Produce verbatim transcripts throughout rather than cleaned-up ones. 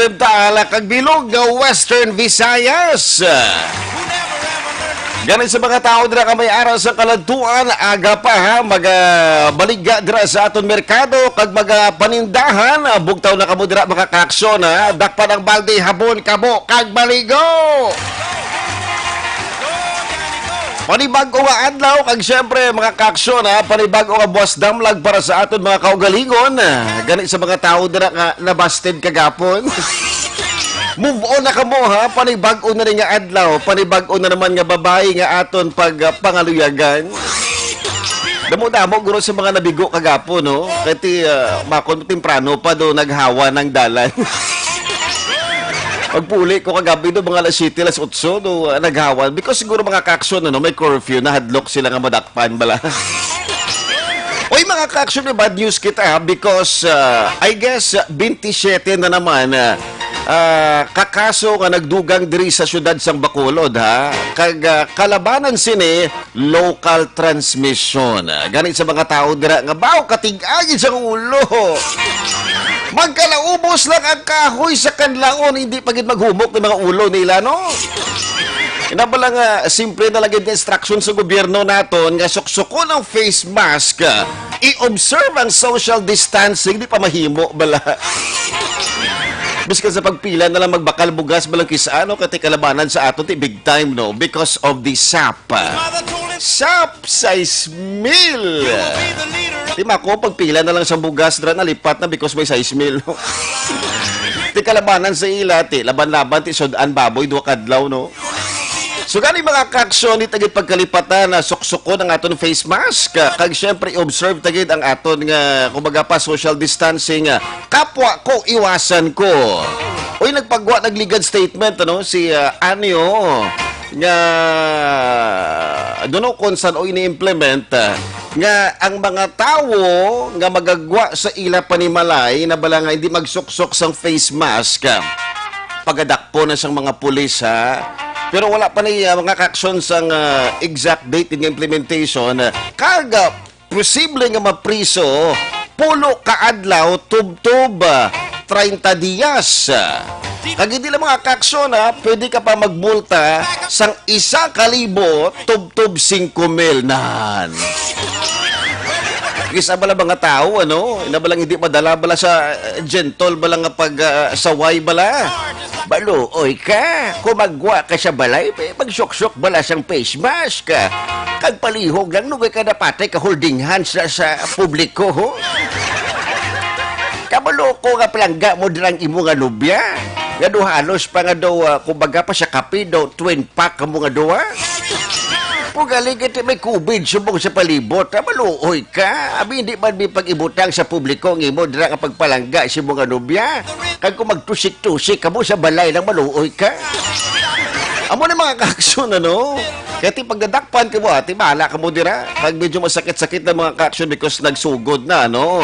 Occidental, kag bilog nga Western Visayas. Gani sa mga tawo dira nga may ara sa kaladtuan, aga pa ha, magabaligya dira sa aton merkado, kag magapanindahan, ah, bugtaw na kamo dira, mga kaaksyon, ha. Dakpan ang balde, habon kamo, kag maligo. Panibag-o nga adlaw, kag siyempre, mga kaaksyon, ha, panibag-o nga buwas damlag para sa aton mga kaugalingon. Gani sa mga tawo dira nga nabasted kagapon. Move on na kamo, ha, panibag-o na rin nga adlaw, panibag-o na naman nga babayi nga aton pag, ah, pangaluyagan. Damo-damo guro sa mga nabigo kagapon, no? Kay ti, ah, makon temprano pa do naghawa ng dalan. Pagpuli ko kagabi do, mga alas siyete, alas otso do, ah, naghawa. Because siguro, mga kaaksyon, ano, may curfew, nahadlok sila nga madakpan bala. Oy, mga kaaksyon, may bad news kita, ha, because, ah, I guess, ah, twenty-seven na naman, ah, ah, kakaso nga nagdugang diri sa siyudad sang Bacolod, ha. Kag, ah, kalabanan sini, local transmission. Ah, gani sa mga tawo dira nga baw katig-agi sa ulo. Magkalaubos lang ang kahoy sa kanlaon, hindi pa gid maghumok ang mga ulo nila, no? Ina ba lang nga simple na lang gid nga instruction sa gobyerno naton nga suksukon ang face mask, ah, i-observe ang social distancing, di pa mahimo bala. Biskan sa pagpila na lang magbakal bugas, balang kis-a, no, kay ti kalabanan sa aton ti big time, no, because of the sap. Sap, sais mil. Ti mako, pagpila na lang sa bugas, dra nalipat na because may sais mil, no? Ti kalabanan sa ila, ti laban-laban, ti sud-an baboy, duha kadlaw, no? So, gani, mga kaaksyon, di ta gid pagkalipatan na suksukon ang aton face mask, ah, kag siyempre, i-observe ta gid ang aton nga, kumbaga pa, social distancing, ah, kapwa ko, iwasan ko. Uy, nagpagwa, nagligad statement, ano, si, ah, Anyo, nga dunukon san o ini-implement, ah, nga ang mga tawo nga magagwa sa ila panimalay na bala nga hindi magsuksok sang face mask, ah, pagadakpon na sang mga pulis, ha. Pero wala pa ni, ah, mga kaaksyon sang, ah, exact date nga implementation, ah, kag, ah, posible nga mapriso pulo ka adlaw tubtob, ah, treinta dias. Kag hindi lang, mga kaaksyon, ha, pwede ka pa magmulta sang isa ka libo tubtob singko mil. Nan. Kisa bala mga tao, ano? Ina balang hindi madala bala sa, eh, gentle bala nga pag, ah, saway bala. Maluoy ka. Kung magwa ka sa balay, eh, magsuksok bala sang face mask. Kag palihog lang, nugay ka napatay ka holding hands sa, sa publiko, ho? Kabaloko nga palangga mo dirang imo nga nobya. Nga do halos pa nga daw, ah, kumbaga pa sa kape daw, twin pack mo nga duha. Pugaling iti may covid subong sa palibot, ah, maluoy ka. Abi, hindi man mi pag-ibutang sa publiko ang imo dira nga pagpalangga sa imo nga nobya. Kag kung magtusik-tusik kamo sa balay lang, maluoy ka. Amo na mga kaaksyon, ano? Kaya ti pagdadakpan kamo, ati, bahala kamo dira. Pag medyo masakit-sakit na mga kaaksyon because nagsugod na, ano?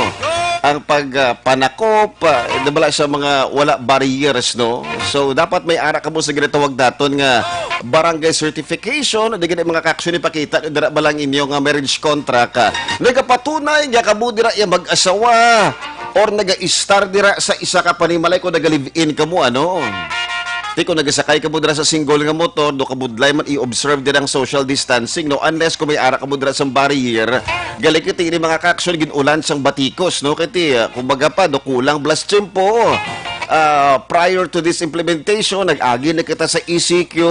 Ang pag, ah, panakop, ah, di ba, sa mga wala barriers, no? So, dapat may ara kamo sa ginatawag daton nga barangay certification, di gani mga kaaksyon ipakita nyo dira ba lang inyo nga marriage contract, ah, nagapatunay nga kamo dira iya mag-asawa or naga-istar dira sa isa ka panimalay kung naga-live-in kamo, ano? Ti kung nagasakay kamo dira sa single nga motor, do kabudlay man i-observe dira ang social distancing, no? Unless kung may ara kamo dira sa barrier, galing kiti ini mga kaaksyon gin-ulan sang batikos, no? Kay ti, ah, kumbaga pa, do kulang blas tiyempo. Ah, prior to this implementation, nag-agi na kita sa E C Q.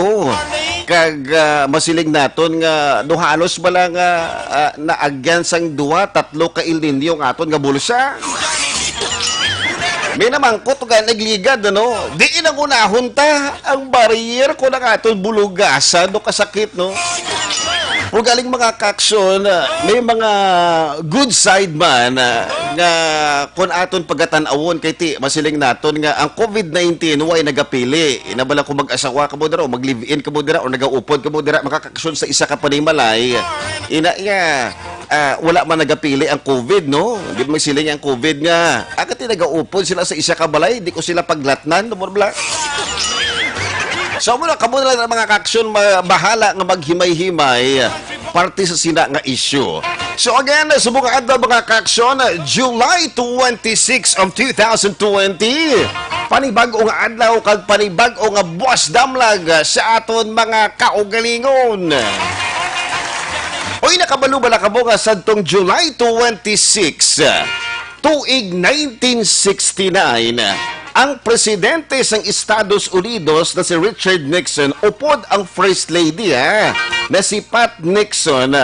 Kag, ah, masiling naton nga do halos bala nga, ah, naagyan sang duha, tatlo ka El Niño ang aton nga bulsa. May namangkot nga nagligad, ano? Di inangunahon ta ang barrier ko ng aton bulugasan, no? Kasakit, no? Kung galing mga kaaksyon, ah, may mga good side man, ah, nga kung aton pagatan-awon kay ti, masiling naton nga ang covid nineteen way nagapili. Ina bala kung mag-asawa ka mo dira, o mag-live-in ka mo dira, o nagaupod ka mo dira, mga kaaksyon sa isa ka panimalay. Ina iya, ah, wala man nagapili ang covid, no? Di mo siling ang covid nga, ah, kati nagaupod sila sa isa ka balay, di ko sila paglatnan, no, bla. So, muna, kamo na lang mga kaaksyon, ma-, bahala nga maghimay-himay parte sa sina nga issue. So again, subong nga adlaw, mga kaaksyon, July twenty-six of two thousand twenty. Panibag-o nga adlaw kag panibag-o nga buwas damlag sa aton mga kaugalingon. Uy, nakabalo ba na kamo nga sadtong July twenty-six, tuig nineteen sixty-nine, ang presidente sang Estados Unidos na si Richard Nixon upod ang First Lady, ha, na si Pat Nixon,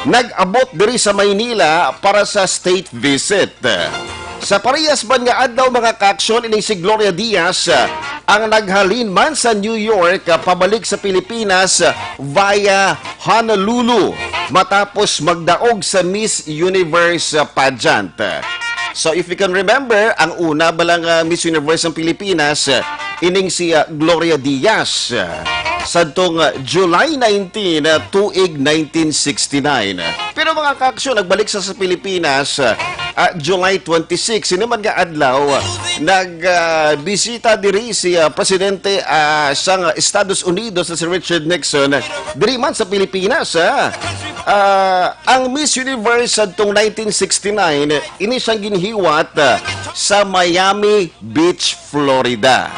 nag-abot diri sa Maynila para sa state visit. Sa parehas man nga adlaw, mga kaaksyon, ining si Gloria Diaz, ang naghalin man sa New York, pabalik sa Pilipinas via Honolulu matapos magdaog sa Miss Universe pageant. So, if you can remember, ang una ba lang, ah, Miss Universe ng Pilipinas, ah, ining si, ah, Gloria Diaz, ah, sadtong, ah, July nineteen, ah, tuig nineteen sixty-nine. Pero mga kaaksyon, nagbalik sa, sa Pilipinas, ah, ah, July twenty-six. Sino man nga adlaw, ah, nag, ah, bisita diri si, ah, Presidente, ah, sang Estados Unidos na si Richard Nixon, diri man sa Pilipinas, ah. Ah, ang Miss Universe sadtong nineteen sixty-nine, ini siyang ginhiwat, ah, sa Miami Beach, Florida.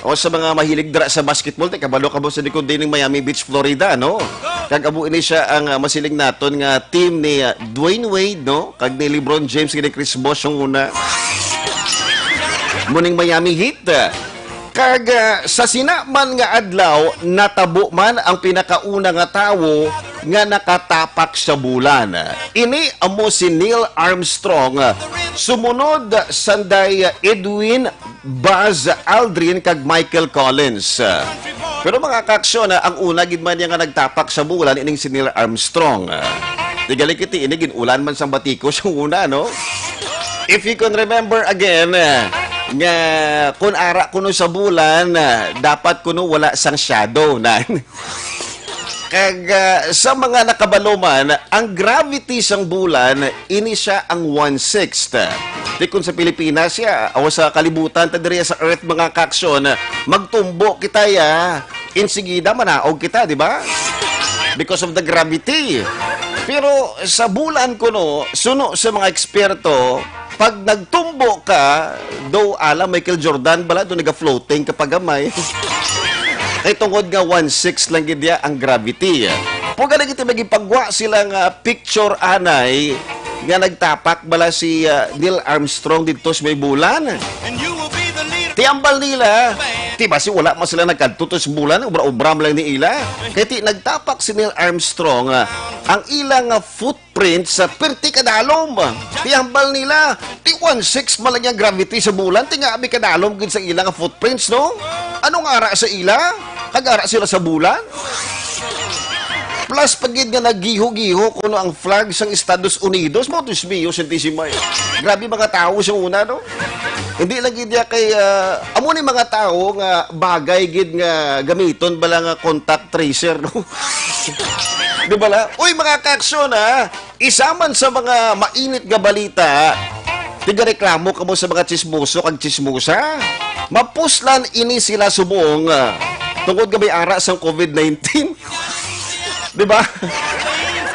O sa mga mahilig dira sa basketball, te, kabalo ka ba sa likod din ng Miami Beach, Florida, no? Kag amo ini siya ang, ah, masiling naton nga team ni, ah, Dwyane Wade, no? Kag ni LeBron James, kag ni Chris Bosh ang una. Muning Miami Heat, ah, Kag, ah, sa sina man nga adlaw, natabo man ang pinakauna nga tawo nga nakatapak sa bulan. Ini amo si Neil Armstrong, sumunod sanday Edwin, Buzz Aldrin, kag Michael Collins. Pero mga kaaksyon, ah, ang una gid man niya nga nagtapak sa bulan ining si Neil Armstrong. Di gali kiti ini gin-ulan man sang batikos ang una, no? If you can remember again, eh, nga kun ara kuno sa bulan, eh, dapat kuno wala sang shadow na. Kag, ah, sa mga nakabalo man, ang gravity sang bulan, ini siya ang one-sixth. Di kun sa Pilipinas siya, o sa kalibutan, ta diri sa Earth, mga kaaksyon, magtumbo kita ya, insigida manaog kita, di ba? Because of the gravity. Pero sa bulan kuno, suno sa mga eksperto, pag nagtumbo ka, do ala Michael Jordan bala, do naga-floating ka pa gamay. Kay tungod nga one-sixth lang gid ya ang gravity. Kung gani kita magipagwa sila nga picture anay, nga nagtapak bala si, ah, Neil Armstrong didto sa may bulan. Ti hambal nila, ti basi wala man sila nagkadto to sa bulan, ubra-ubra man lang ni ila. Kay ti nagtapak si Neil Armstrong, ah, ang ilang, ah, footprints, ah, perti kadalom. Ti hambal nila, ti one six man lang ang gravity sa bulan, ti nga abi kadalom gid sa ilang footprints, no? Ano nga ara sa ila? Kag ara sila sa bulan? Plus pa gid nga naggiho-giho kuno ang flag sang Estados Unidos. Mo, Diyos mio, Santisima, eh. Grabe mga tawo sa una, no? Hindi lang gid niya kay, ah, amo ni mga tawo nga bagay gid nga gamiton bala nga contact tracer, no? Di bala? Uy, mga kaaksyon, ha? Isa man sa mga mainit nga balita, tigareklamo kamo sa mga tsismoso kag tsismosa. Mapuslan ini sila subong, ah, tungod nga may ara sang covid nineteen. Di ba?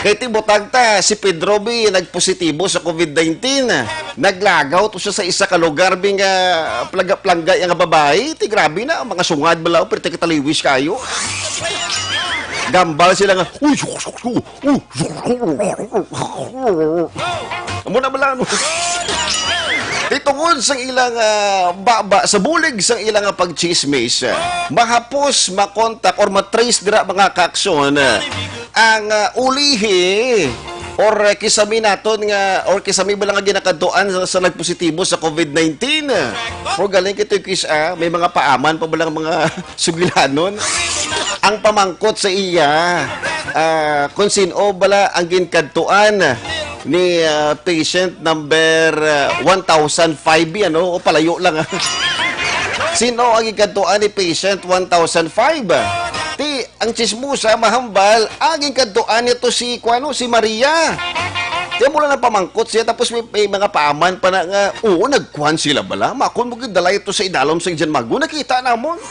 Kay ti butang ta, si Pedro, bi, nagpositibo sa covid nineteen. Naglagaw to siya sa isa ka lugar, bi, nga plangga-plangga nga babayi. Ti grabe na, mga sungad bala, pero ti kataliwis kayo. Gambal sila nga, "Uy, sus, sus, sus, uy, sus, sus." Amo na bala, no? Ti tungod sang ilang, ah, baba, sa bulig sang ilang, ah, pagchismis, ah, mahapos makontak or matrace dira, mga kaaksyon, ah, ang, ah, ulihi or, ah, kisami naton nga or kisami bala nga ginakadtuan sa, sa nagpositibo sa covid nineteen. Pero galing kito, kis, ah, may mga paaman pa bala nga mga sugilanon. Ang pamangkot sa iya, ah, kung sin-o bala ang ginkadtuan ni, ah, patient number, ah, one thousand five, ano? O, palayo lang, ah. Sin-o ang ginkadtuan ni patient one thousand five? Ti, ang chismosa, mahambal, ang ginkadtuan niya to si, kuano, si Maria. Ti amo lang nagpamangkot siya, tapos may, may mga paaman pa na nga, "Oo, nagkuan sila bala. Makon mo gid dalay to sa idalom sa Jan Mago. Nakita namon."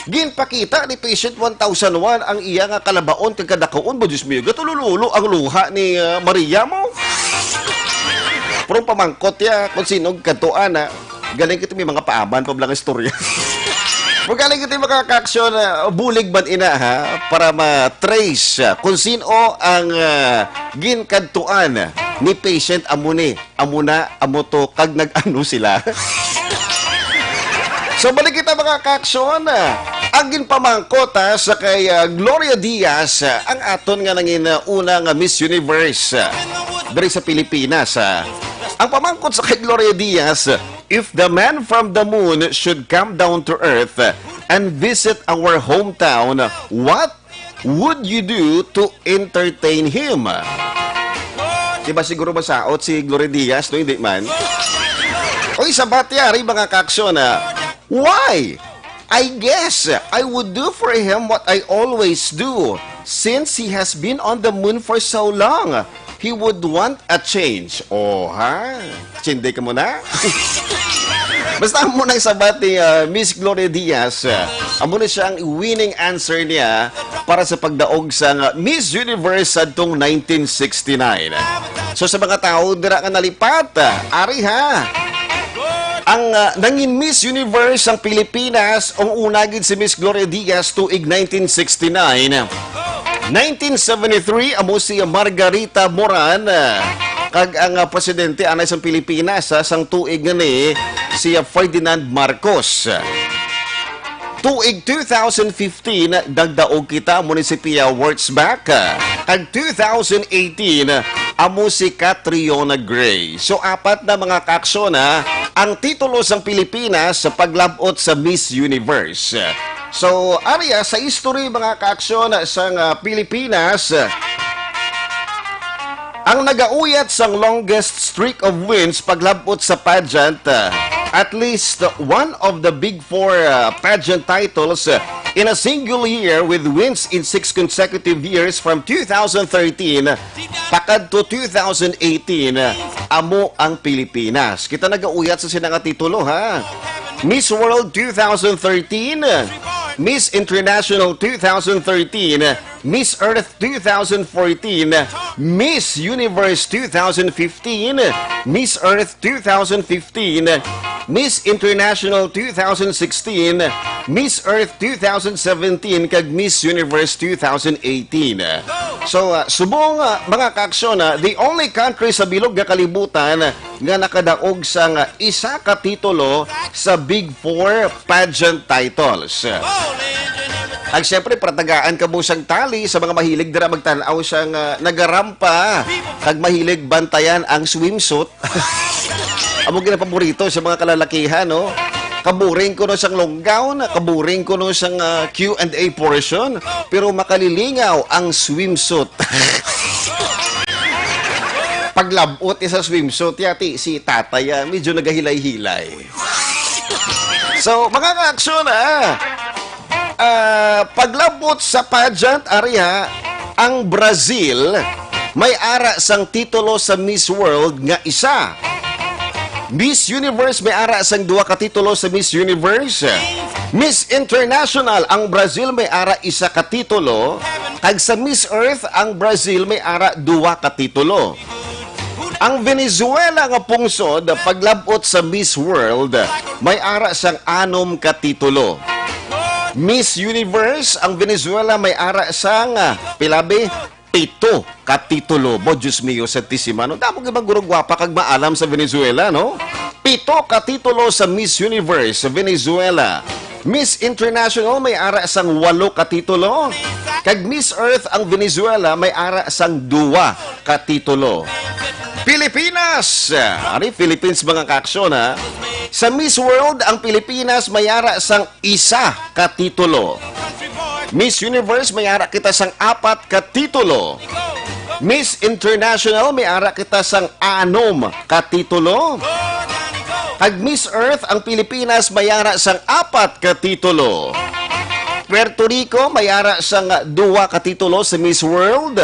Ginpakita ni patient one thousand one ang iya nga kalabaon kag kadakuon. Ba, Diyos mio, gatulululo ang luha ni, ah, Maria mo. Pero pamangkot ya kung sino kadtuan, ah. Galing kito, may mga paaman pa lang istorya. Magaling kito, mga kaaksyon, ah, bulig man ina, ha, para ma-trace, ah, kung sino ang, ah, ginkadtuan ni patient amo ni. Amo na, amo to, kag nag-ano sila. So, balik kita, mga kaaksyon. Ang ginpamangkot, ha, sa kay, ah, Gloria Diaz, ah, ang aton nga nangin, ah, una nga Miss Universe, ah, diri sa Pilipinas, ah. Ang pamangkot sa kay Gloria Diaz, "If the man from the moon should come down to earth and visit our hometown, what would you do to entertain him?" Di ba siguro masaot si Gloria Diaz, no? Hindi man. Oy, sabat yari, mga kaaksyon, ah. Why? I guess I would do for him what I always do since he has been on the moon for so long. He would want a change. Oh, ha? Chindi ka muna? Basta amo nang sabat ni, ah, Miss Gloria Diaz. Ah, amo na siya ang winning answer niya para sa pagdaog sa, ah, Miss Universe sa tong nineteen sixty-nine. So, sa mga tao dira nga nalipat, ah, ari ha. Ang, ah, nangin Miss Universe ang Pilipinas, ang una gid si Miss Gloria Diaz tuig nineteen sixty-nine. Nineteen seventy-three, amo si Margarita Moran, ah, kag ang, ah, presidente anay sang Pilipinas, ah, sang tuig nga ni si, ah, Ferdinand Marcos. Tuig two thousand fifteen, nagdaog kita, amo ni si Pia Wurtzbach, ah, kag two thousand eighteen, amo si Catriona Gray. So, apat na, mga kaaksyon, ha, ang titulo sang Pilipinas sa paglab-ot sa Miss Universe. So, ari, ah, sa history, mga kaaksyon, sang, ah, Pilipinas, ang nagauyat sang longest streak of wins paglab-ot sa pageant, ah, at least one of the big four, ah, pageant titles, ah, in a single year with wins in six consecutive years from two thousand thirteen pakadto two thousand eighteen, amo ang Pilipinas. Kita nagauyat sa sina nga titulo, ha? Miss World two thousand thirteen, Miss International two thousand thirteen, Miss Earth two thousand fourteen, Miss Universe two thousand fifteen, Miss Earth two thousand fifteen, Miss International two thousand sixteen, Miss Earth two thousand seventeen, kag Miss Universe two thousand eighteen. So, ah, subong, ah, mga kaaksyon, ah, the only country sa bilog nga kalibutan nga nakadaog sang isa ka titulo sa Big Four pageant titles. Ag siyempre, para tagaan kamo sang tali sa mga mahilig dira magtan-aw sang, ah, nagarampa kag mahilig bantayan ang swimsuit. Amo ginapaborito sa mga kalalakihan, no? Kaburing kuno sang long gown, kaburing kuno sang, ah, Q and A portion, pero makalilingaw ang swimsuit. Paglabot sa swimsuit, yati si tatay, ah, medyo nagahilay-hilay. So, mga kaaksyon, ah, ah, paglabot sa pageant, ari ha, ang Brazil may ara sang titulo sa Miss World nga isa. Miss Universe may ara sang duha ka titulo sa Miss Universe. Miss International ang Brazil may ara isa ka titulo, kag sa Miss Earth ang Brazil may ara duha ka titulo. Ang Venezuela nga pungsod paglabot sa Miss World may ara sang anom ka titulo. Miss Universe ang Venezuela may ara sang, ah, pilabi pito ka titulo. Bo, Diyos mio, Santisima, no? Damo gid man guro gwapa kag maalam sa Venezuela, no? Pito ka titulo sa Miss Universe Venezuela. Miss International may ara sang walo ka titulo, kag Miss Earth ang Venezuela may ara sang duwa ka titulo. Pilipinas! Ari, Philippines, mga kaaksyon, ha? Sa Miss World, ang Pilipinas may ara sang isa ka titulo. Miss Universe, may ara kita sang apat ka titulo. Miss International, may ara kita sang anom ka titulo. Kag Miss Earth, ang Pilipinas, may ara sang apat ka titulo. Puerto Rico, may ara sang duwa ka titulo sa Miss World.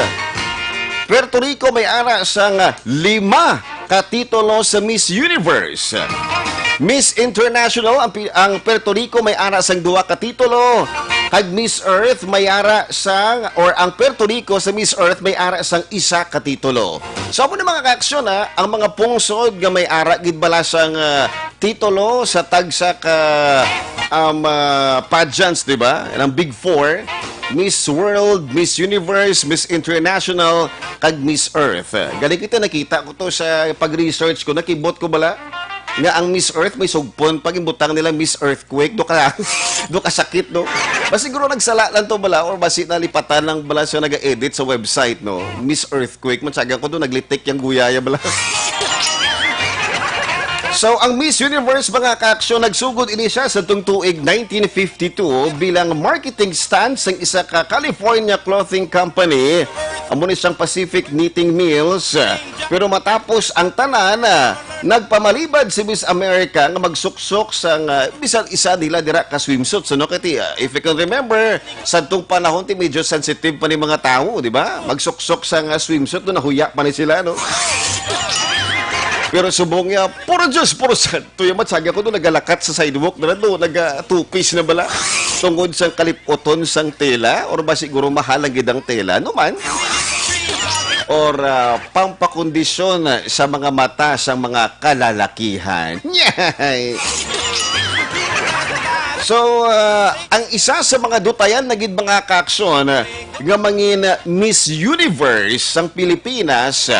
Puerto Rico, may ara sang lima ka titulo sa Miss Universe. Miss International, ang, pi-, ang Puerto Rico may ara sang duha ka titulo, kag Miss Earth may ara sang, or ang Puerto Rico sa Miss Earth may ara sang isa ka titulo. So, amo na, mga kaaksyon, ha, ang mga pungsod nga may ara gid bala sang, ah, titulo sa tagsa ka, um, ah, pageants, di ba? Ang Big Four, Miss World, Miss Universe, Miss International, kag Miss Earth. Galing kita, nakita ko to sa pag-research ko, nakibot ko bala nga ang Miss Earth may sugpon, pag imbutang nila Miss Earthquake, do ka, do ka sakit, no? Basi siguro nagsala lang to bala, or basi nalipatan lang bala siya nag-edit sa website, no? Miss Earthquake, man, saga ko do, naglitik yung guyaya bala. So, ang Miss Universe, mga kaaksyon, nagsugod ini siya sa tung tuig nineteen fifty-two bilang marketing stunt sang isa ka California clothing company, amo ni sang Pacific Knitting Mills. Pero matapos ang tanan, ah, nagpamalibad si Miss America nga magsuksok sang, ah, bisan isa nila dira ka swimsuit. So, no, kay ti, ah, if you can remember, sadtong panahon ti medyo sensitive pa ni mga tawo, di ba? Magsuksok sang, ah, swimsuit, no, nahuya pa ni sila, no? Pero subong niya, puro Diyos, puro Santo. Tuyo man, saga ko doon, nagalakat sa sidewalk na doon, naga-two-piece na bala. Tungod sang kaliputon sang tela, or ba siguro mahal ang gidang tela, no man? Or, ah, pampakondisyon sa mga mata sa mga kalalakihan. Nyay! So, ah, ang isa sa mga dutayan na gid, mga kaaksyon, nga mangin Miss Universe sang Pilipinas,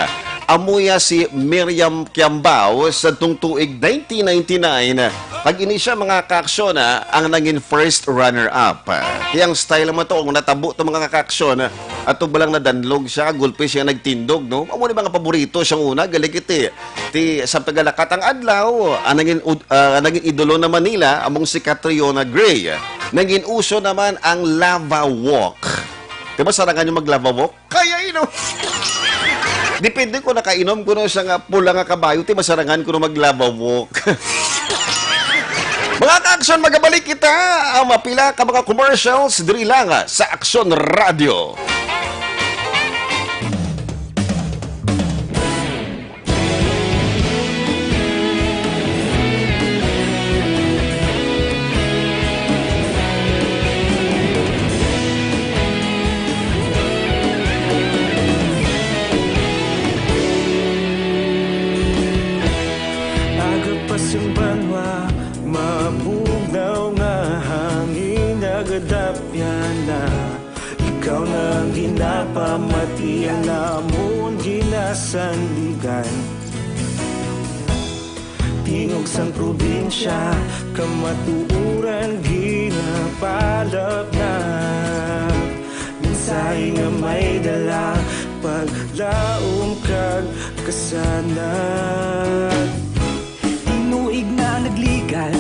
amo ya si Miriam Kiambao sadtong tuig nineteen ninety-nine. Pag ini siya, mga kaaksyon, ah, ang nangin first runner-up. Kaya ang style mo to, kung natabo to, mga kaaksyon, ato ba lang nadanlog siya, gulpi siya nagtindog, no? Amo ni mga paborito siyang una, galing iti. Ti sa pagalakat ang adlaw, ang nangin ud-, ah, nangin idolo naman nila among si Catriona Gray. Nangin uso naman ang lava walk. Di ba sarangan yung mag-lava walk? Kaya, you know. Depende ko nakainom ko no sa nga pula nga kabayo, ti masarangan ko no mag-lava walk. Mga kaaksyon, magabalik kita ang mapila ka mga commercials diri lang, ah, sa Aksyon Radio. Ikaw na ang ginapamatian, amon ginasandigan. Tingog sang probinsya, kamatuoran ginapalapnap. Mensahe nga may dala, paglaom kag kasanag. Tinuig na nagligan,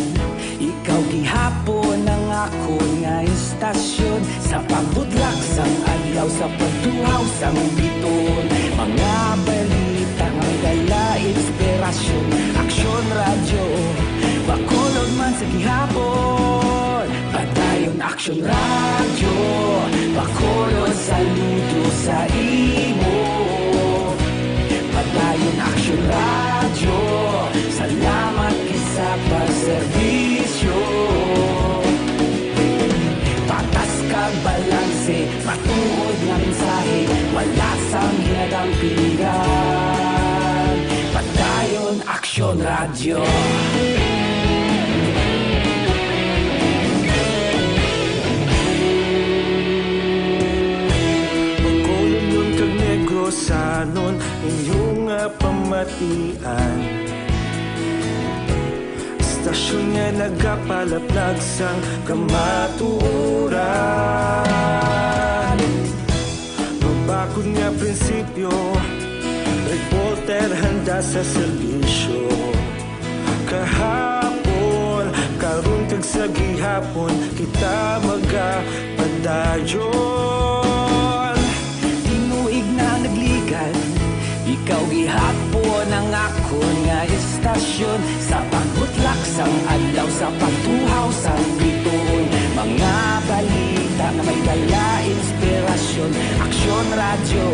ikaw gihapon ang akon nga istasyon. Sa pagbutlak sang adlaw, sa pagtuhaw sang biton, mga balita nga may dala inspirasyon. Aksyon Radyo, Bacolod man sa gihapon. Padayon Aksyon Radyo, Bacolod, saludo sa imo. Padayon Aksyon Radyo, salamat gid sa pagserbisyo. Patas kag balanse, matuod nga mensahe, wala sang ginadampigan. Padayon Aksyon Radyo. Bacolodnon kag Negrosanon, inyo nga pamatian. Istasyon nga nagapalaplag sang kamatuoran. Mabakod nga prinsipyo, reporter handa sa serbisyo. Kahapon, karon kag sa gihapon, kita magapadayon. Tinuig na nagligan, ikaw gihapon ang akon nga istasyon. Sa pagbutlak sang adlaw, sa pagtuhaw sang bituon, mga balita nga may dala inspirasyon. Aksyon Radyo,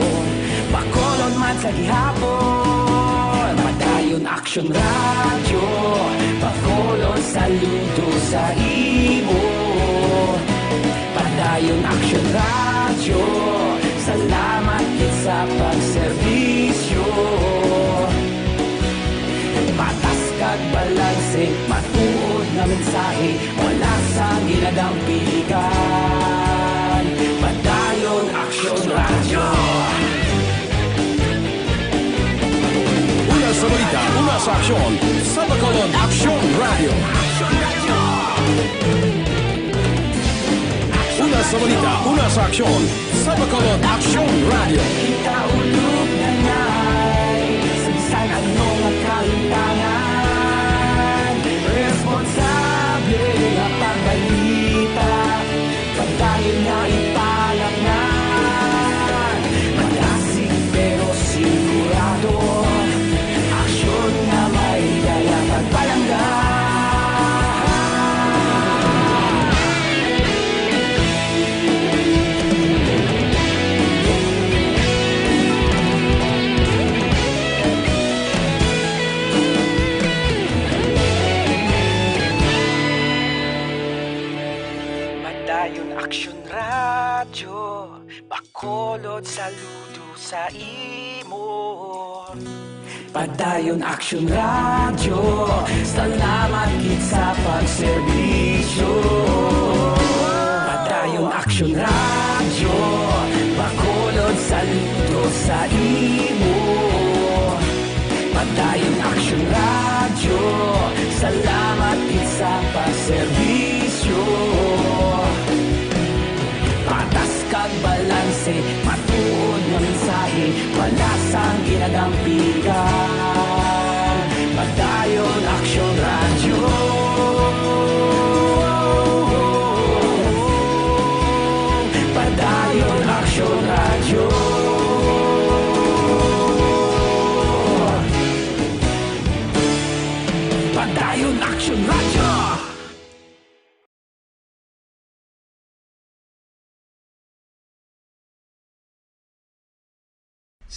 Bacolod man sa gihapon. Padayon Aksyon Radyo, Bacolod, saludo sa imo. Padayon Aksyon Radyo, salamat gid sa pagserbisyo. Patas kag balanse, matuod nga mensahe, wala sang ginadampigan. Padayon Aksyon Radyo. Una sa balita, una sa aksyon, sa Bacolod Aksyon Radyo. Una sa balita, una sa aksyon, sa Bacolod Aksyon Radyo. Kita ulog na nay, sa bisan ano nga kalimtangan, responsable nga pagbalita, padayon nga ipalangnan. Madasig pero sigurado, aksyon nga may dala pagpalangga. Padayon Aksyon Radyo, Bacolod, saludo sa imo. Padayon Aksyon Radyo, salamat gid sa pagserbisyo. Padayon Aksyon Radyo, Bacolod, saludo sa imo. Padayon Aksyon Radyo, salamat gid sa pagserbisyo. Patas kag balanse, matuod nga mensahe, wala sang ginadampigan. Padayon Aksyon Radyo. Padayon Aksyon Radyo. Padayon Aksyon Radyo.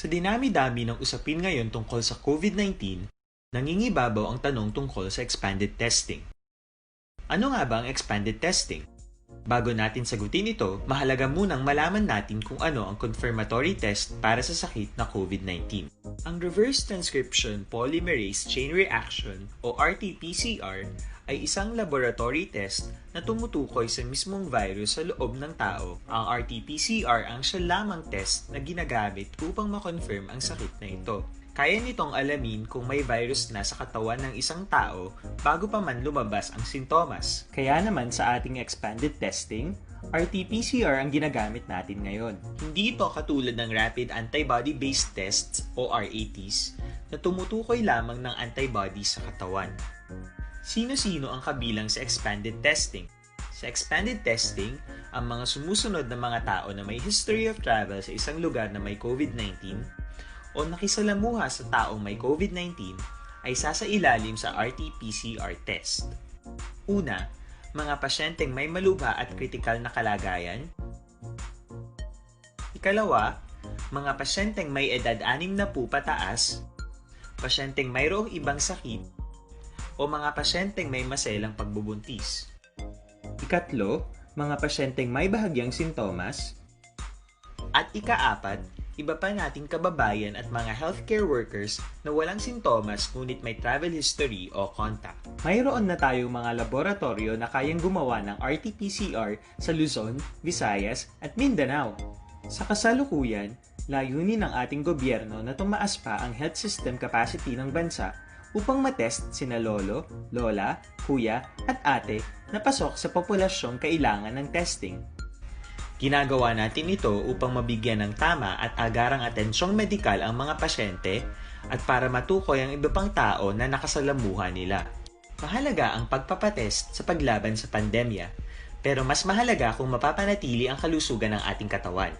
Sa dinami-dami ng usapin ngayon tungkol sa COVID nineteen, nangingibabaw ang tanong tungkol sa expanded testing. Ano nga ba ang expanded testing? Bago natin sagutin ito, mahalaga munang malaman natin kung ano ang confirmatory test para sa sakit na COVID nineteen. Ang reverse transcription polymerase chain reaction o R T P C R ay isang laboratory test na tumutukoy sa mismong virus sa loob ng tao. Ang R T P C R ang siya lamang test na ginagamit upang ma-confirm ang sakit na ito. Kaya nitong alamin kung may virus na sa katawan ng isang tao bago pa man lumabas ang sintomas. Kaya naman sa ating expanded testing, R T P C R ang ginagamit natin ngayon. Hindi ito katulad ng rapid antibody-based tests o R A Ts na tumutukoy lamang ng antibodies sa katawan. Sino-sino ang kabilang sa expanded testing? Sa expanded testing, ang mga sumusunod na mga tao na may history of travel sa isang lugar na may COVID nineteen o nakisalamuha sa taong may COVID nineteen ay sasailalim sa R T P C R test. Una, mga pasyenteng may malubha at kritikal na kalagayan. Ikalawa, mga pasyenteng may edad anim na po pataas, pasyenteng mayroong ibang sakit, o mga pasyenteng may maselang pagbubuntis. Ikatlo, mga pasyenteng may bahagyang sintomas. At ikaapat, iba pa nating kababayan at mga healthcare workers na walang sintomas ngunit may travel history o contact. Mayroon na tayong mga laboratoryo na kayang gumawa ng R T P C R sa Luzon, Visayas, at Mindanao. Sa kasalukuyan, layunin ng ating gobyerno na tumaas pa ang health system capacity ng bansa upang matest sina lolo, lola, kuya, at ate na pasok sa populasyong kailangan ng testing. Ginagawa natin ito upang mabigyan ng tama at agarang atensyong medikal ang mga pasyente at para matukoy ang iba pang tao na nakasalamuha nila. Mahalaga ang pagpapatest sa paglaban sa pandemya, pero mas mahalaga kung mapapanatili ang kalusugan ng ating katawan.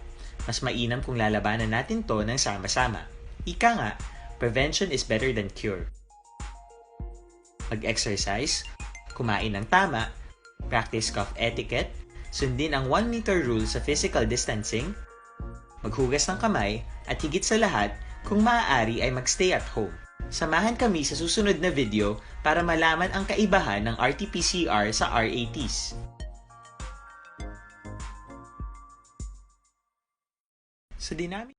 Mas mainam kung lalabanan natin 'to ng sama-sama. Ika nga, prevention is better than cure. Mag-exercise, kumain ng tama, practice cough etiquette, sundin ang one meter rule sa physical distancing, maghugas ng kamay, at higit sa lahat, kung maaari ay mag-stay at home. Samahan kami sa susunod na video para malaman ang kaibahan ng R T P C R sa R A Ts. Sa dinami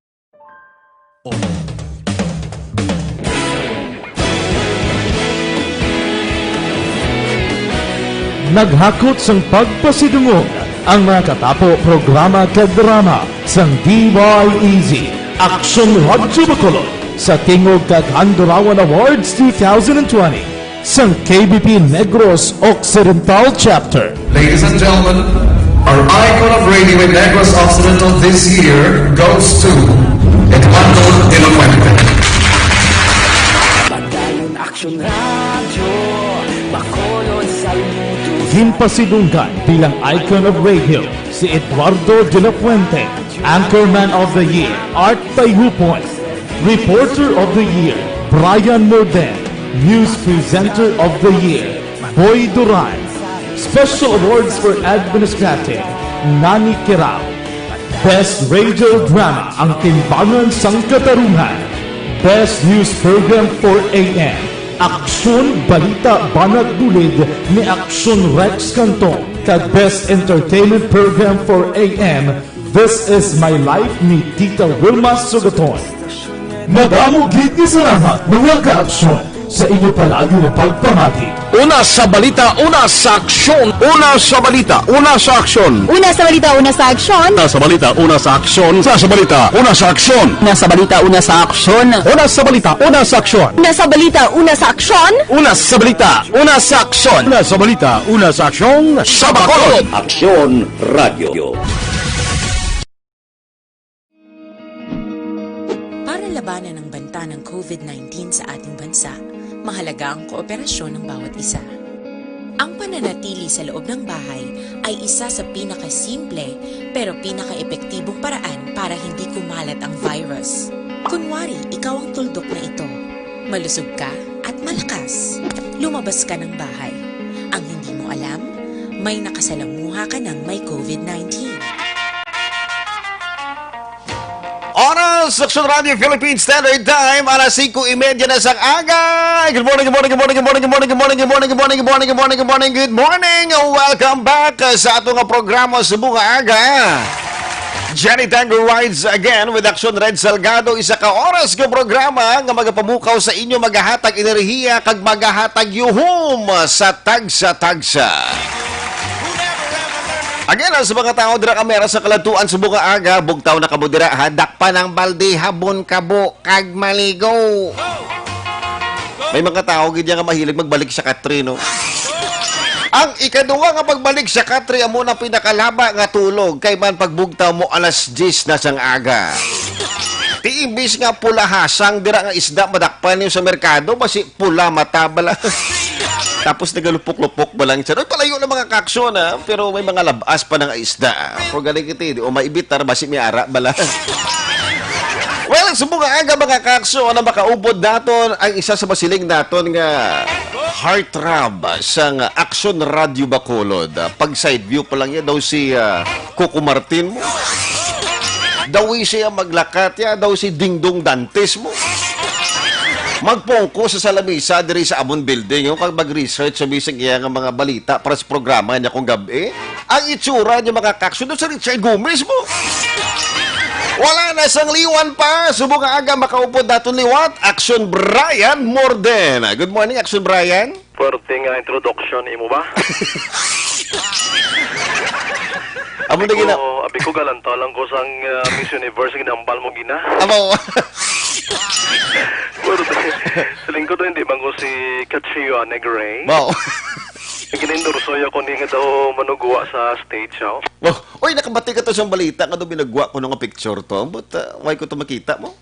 Naghakot sang pagpasidungog ang mga katapo programa kag drama sang D Y E Z Aksyon Radyo Bacolod sa Tingog kag Handurawan Awards two thousand twenty sang K B P Negros Occidental Chapter. Ladies and gentlemen, our icon of radio in Negros Occidental this year goes to Eduardo de la Fuente. Padayon Aksyon Radyo, Bacolod sa Luto. Ginpasidunggan bilang icon of radio si Eduardo de la Fuente, Anchorman of the Year, Art Tayupon, Reporter of the Year, Brian Morden, News Presenter of the Year, Boy Duran, Special Awards for Administrative, Nani Kirao, Best Radio Drama, Ang Timbangan sang Katarungan, Best News Program for A M, Aksyon Balita Banat Bulid ni Aksyon Rex Cantong, kag Best Entertainment Program for A M, This Is My Life ni Tita Wilma Sugaton. Madamo gid nga salamat, mga kaaksyon, sa inyo palagi nga pagpamati. Una sa balita, una sa aksyon. Una sa balita, una sa aksyon. Una sa balita, una sa aksyon. Una sa balita, una sa aksyon. Una sa balita, una sa aksyon. Una sa balita, una sa aksyon. Una sa balita, una sa aksyon. Una sa balita, una sa aksyon. Una sa balita, una sa aksyon. Una sa balita, una sa aksyon. Sa Bacolod. Aksyon Radio. Para labanan ang banta ng COVID nineteen sa ating bansa, mahalaga ang kooperasyon ng bawat isa. Ang pananatili sa loob ng bahay ay isa sa pinakasimple pero pinakaepektibong paraan para hindi kumalat ang virus. Kunwari, ikaw ang tuldok na ito. Malusog ka at malakas. Lumabas ka ng bahay. Ang hindi mo alam, may nakasalamuha ka ng may COVID nineteen. Oras, Aksyon Radio Philippine Standard Time, alas singko y media na sang aga. Good morning, good morning, good morning, good morning, good morning, good morning, good morning, good morning, good morning, good morning, good morning, good morning. Welcome back, uh, sa ato nga programa subong nga aga. Johnny Tango rides again with Action Red Salgado, isa ka oras nga programa nga magapamukaw sa inyo, magahatag enerhiya kag magahatag yuhom sa tagsa-tagsa. Again, ang sa mga tao dira kamera sa kaladtuan subong nga aga, bugtaw na kamo dira, ha, dakpan ang balde, habon kabo kag maligo. May mga tao gid nga mahilig magbalik sa katre, no? Ang ikaduha nga pagbalik sa katre amo na pinakalaba nga tulog, kay man pagbugtaw mo alas diyes na sang aga. Ti imbis nga pulahasang dira nga isda madakpan niyo sa merkado, basi pula mata bala. Tapos nagalupok-lupok ba lang siya? Uy, palayo na mga kaksyon, ha? Pero may mga labas pa ng isda, ah. Pero galing iti, di o maibitar, basi may ara bala. Well, subong nga aga, mga kaksyon, na makaupod naton ang isa sa masiling naton nga heartthrob sang Action Radio Bacolod. Ah, pag side view pa lang yan daw si, ah, Coco Martin mo. Daw siya maglakat ya, daw si Dingdong Dantes mo. Magpungko sa salamisa diri sa amon building, yung kag mag-research sa bisag iya nga mga balita para sa programa niya kung gabi. Ang itsura niya, mga kaksyon, doon sa Richard Gomez mo. Wala na sang liwan pa. Subong nga aga makaupod naton liwat. Action Brian Morden. Good morning, Action Brian. Pwerte nga introduction imo ba? Amo na gina- Ko, abi ko galantaw lang ko sang, ah, Miss Universe ginambal mo gina. Amo. Pwerte. Siling ko to, hindi man ko si Catriona Gray. Wow. Ginindorso ya ko ni nga daw manugwa sa stage, oh. Wow. Oy, nakabati ka to sa balita nga daw binagwa ko nga picture to. But, uh, why ko to makita mo?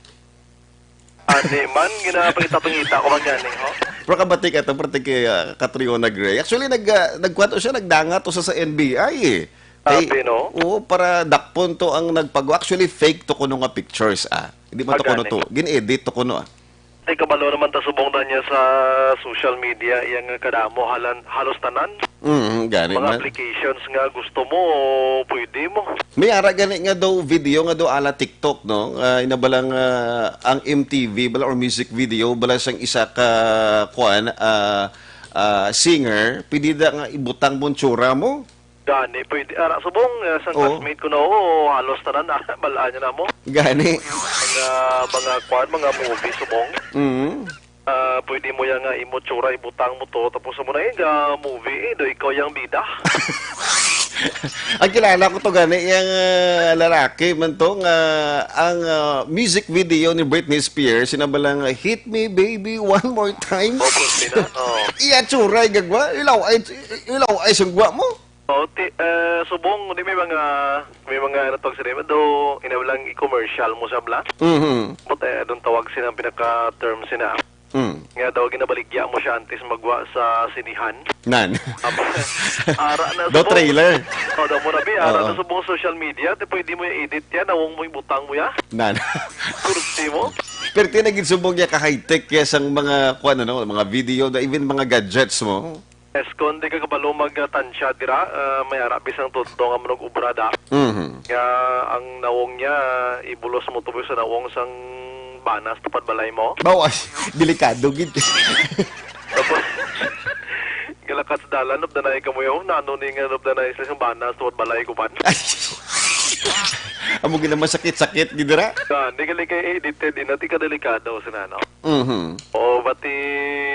Ani man, ginapangita-pangita ko man gani, ho? Pero kabati ka to, pwerte kay, ah, Catriona Gray. Actually, nag, ah, nagkwanto siya, nagdanga to sa, sa N B I, eh. Kay, Sabi, no? Oo, para dakpon to ang nagpag-, actually, fake to kuno nga pictures, ah. Hindi man Ah, to kuno gani. To. Gin-edit to kuno, ah. Ay, kabalo naman ta subong na niya sa social media, iyang kadamo, halan-, halos tanan. Mm, gani Mga man. Applications nga gusto mo, pwede mo. May ara gani nga daw video nga daw ala TikTok, no? Ah, ina ba lang, ah, ang M T V bala or music video bala sang isa ka, kuan, ah, ah, singer, pwede da nga ibutang mo ang tsura mo? Gani, pwede. Ara, subong, ah, sang Oo. Classmate ko na, oo, halos tanan, ah, balaan niya na mo. Gani. Mga, mga, kuan, mga movie, subong. Mm. Ah, pwede mo yan nga imo tsura, ibutang mo to, tapos mo na yun, ah, movie, eh, do ikaw yung bida. Ang kilala ko to gani, yung, ah, lalaki man to, nga ang, ah, music video ni Britney Spears, sinabalang, "Hit me, baby, one more time." Oh, pwede na, oh. Iya tsura, gagwa, ilaw ay, ilaw ay sungwa mo. Oh, ti-, eh, subong, di may mga, may mga, ano to, sila, do, inaw lang i-commercial mo sa bla. Mhm. But, eh, doon tawag sila ang pinaka-term sila. Mm. Nga daw ginabaligya mo siya antes magwa sa sinihan. Nan. Aba, ara na Do subong. Trailer. Oh, daw mo na, bi, ara Oo. Na subong social media, te pwede mo i-edit yan, nawong mo ibutang mo ya. Nan. Kursi mo. Pero tinagid subong niya ka high-tech kaya sang mga, kuwan, ano, mga video, na even mga gadgets mo. Yes, kung di ka kabalo magtansya dira, ah, may ara bisang tudto nga manug-obra da. Mhm. Nga ang nawong niya, ibulos mo tubo sa nawong sang banas tupad balay mo. Bawas, delikado gid. Tapos, galakat sa dalan, nabdanay ka mo yung, nano ni nga nabdanay sa isang banas tupad balay ko man. Ay. Amo gid naman sakit-sakit gid dira. Ah, di gali kay edited, di na ti ka delikado, sinano. Mhm. O, bati,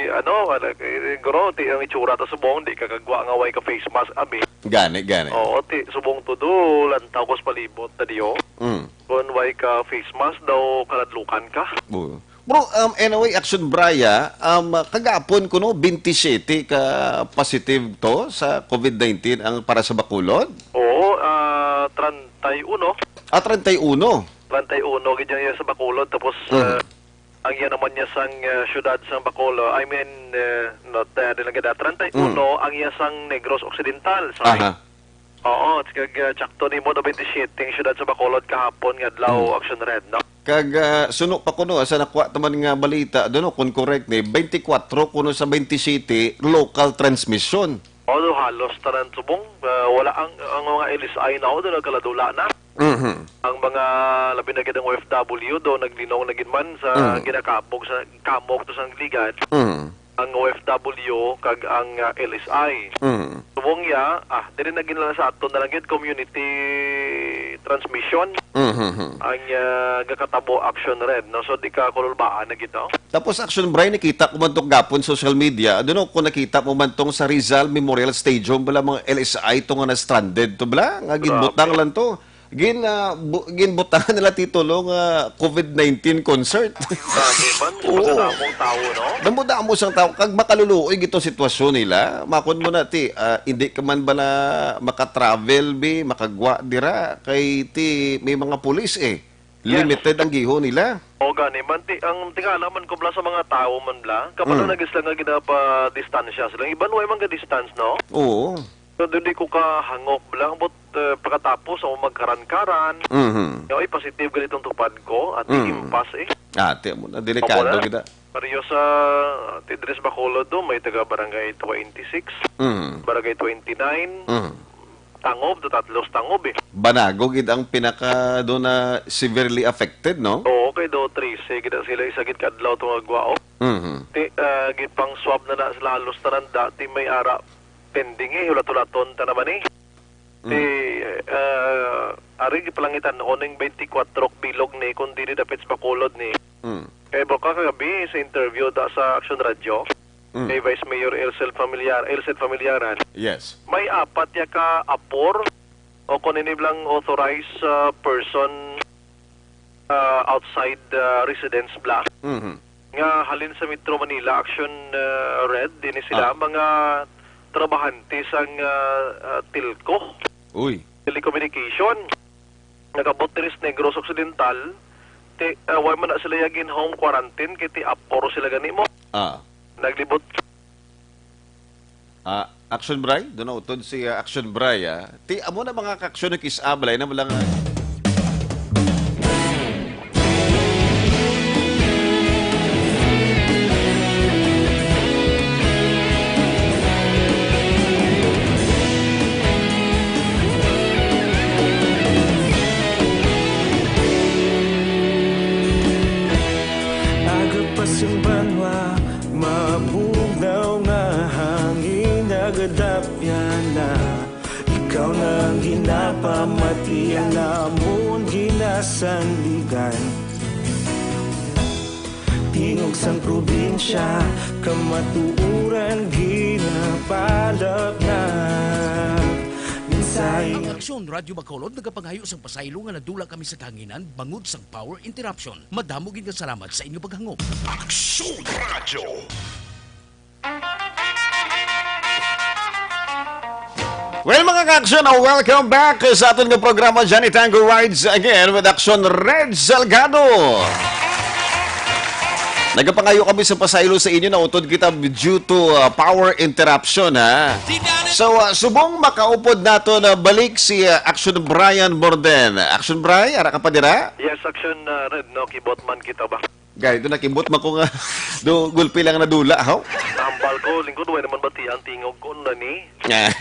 ano, ano, eh, siguro, ti, ang itsura ta subong, di ka kagwa nga way ka face mask, abi. Gani, gani. Oo, ti, subong tudo, lantaw ko sa palibot na diyo. Mm. Kung way ka face mask daw, kaladlukan ka. Oo. Bro, um, anyway, Action Braya, um, kagapon kuno, twenty-seven ka positive to sa covid nineteen ang para sa Bacolod? Oo, ah, treinta y uno. Ah, treinta y uno. Treinta y uno, gid yan sa Bacolod. Tapos, Mhm. ah, Ang iya naman niya sang, ah, siyudad sang Bacolod, I mean, eh, not, eh, di lang gid, ah, treinta y uno Mm. ang iya sang Negros Occidental, sorry. Aha. Oo, kag, ah, tsakto nimo na twenty-seven ang siyudad sa Bacolod kahapon nga adlaw, Mm. Action Red, no? Kag, ah, suno pa kuno, ah, sa nakuha ta man nga balita, do, no, kung correct ni, twenty-four kuno sa twenty-seven local transmission. Although halos tanan subong, ah, wala ang, ang mga L S I na, do, nagkaladula na. Mhm. Ang mga, labi na gid ang O F W do, naglinong na gid man sa Mm. ginakabog sa, kamok to sa ligad. Mm. Ang O F W kag ang, ah, L S I. Mm. Subong ya, ah, diri na gid lang sa aton na lang gid community transmission Mhm. ang, ah, gakatabo, Action Red, no? So, di ka kululbaan na gid, no? Tapos, Action Bray, nakita ko man tong gapon social media. Ano, no, kung nakita mo man tong sa Rizal Memorial Stadium, bala, mga L S I to nga na-stranded to, bala, nga ginbutang Grabe. lang to. Gin, ah, bu-, ginbutangan nila titulo nga covid nineteen concert. Grabe man, Oo. madamong tawo, no? Damo-damo sang tawo, kag makaluluoy gito sitwasyon nila. Makon mo na, ti, ah, hindi ka man bala maka-travel, bi, makagwa dira, kay ti, may mga pulis, eh. Yes. Limited ang giho nila. O, gani man, ti, ang tingala man ko, bala, sa mga tawo man, bala, kapag Mm. nagis lang nga ginapa-distansya sila, iban way man ga-distance, no? Oo. So, dili ko kahangop lang, but, eh, pagkatapos ako magkaran-karan, Mhm. nga, "Uy, positive ganitong tupad ko," at Mm. impas, eh. Ate mo na, delikado Amo na. gid, ah. Pareho sa, ti, diri sa Bacolod do, may taga Barangay twenty-six, Mhm. Barangay twenty-nine, Mhm. Tangob, do tatlo sa Tangob, eh. Banago gid ang pinaka do na severely affected, no? Oo, kay do trese gid sila, isa gid ka adlaw to nga gwa, oh. Mhm. Ti, ah, gipang-swab na na sila halos tanan, dati may ara pending, eh, hulat-hulaton ta naman, eh. Mm. Ti, ah, ari gipalangitan-on ning twenty-four bilog ni, kung dili dapit sa Bacolod ni. Mm. Kay baka kagabi sa interview da sa Action Radio, Mm. kay Vice Mayor Elcel Familiar-, Elcel Familiaran, Yes. may apat ya ka apor o kung ini lang authorized, ah, person, ah, outside, ah, residence bla. Mhm. nga halin sa Metro Manila, Action, uh, Red, din sila, Ah. mga trabahante sang, uh, uh, telco, Uy. telecommunication. Nagabot diri sa Negros Occidental, ti, uh, wa man na sila yagin home quarantine, kay ti apor sila gani mo. Ah. Naglibot. Ah, Action Bray? Doon na utod si, ah, Action Bray, ah. Ti, amo na mga ka-aksyon ng kis-a, balay na mo lang, ah. Aga pa sing banwa, mabugnaw nga hangin, nagadapyan na. Ikaw na ang ginapamati, ang amon ginasandigan. Tingog sang probinsya, kamatuoran ginapalapnap. Mensahe. Ang Aksyon Radyo Bacolod nagapangayo sang pasaylo nga nadula kami sa kahanginan bangod sang power interruption. Madamo gid nga salamat sa inyo paghangop. Aksyon Radyo. Well, mga ka-aksyon, uh, welcome back sa aton nga programa, Johnny Tango Rides Again with Aksyon Red Salgado. Nagapangayo kami sa pasaylo sa inyo, nautod kita due to, uh, power interruption, ha. So, uh, subong makaupod nato na balik si, uh, Aksyon Brian Morden. Aksyon Brian, ara ka pa dira? Yes, Aksyon, uh, Red, no? Kibot man kita ba? Gay, ito nakibot man ko nga do, gulpi lang nadula, haw? Tambal ko, lingkod, way naman bati ang tingog ko na ni. Ah.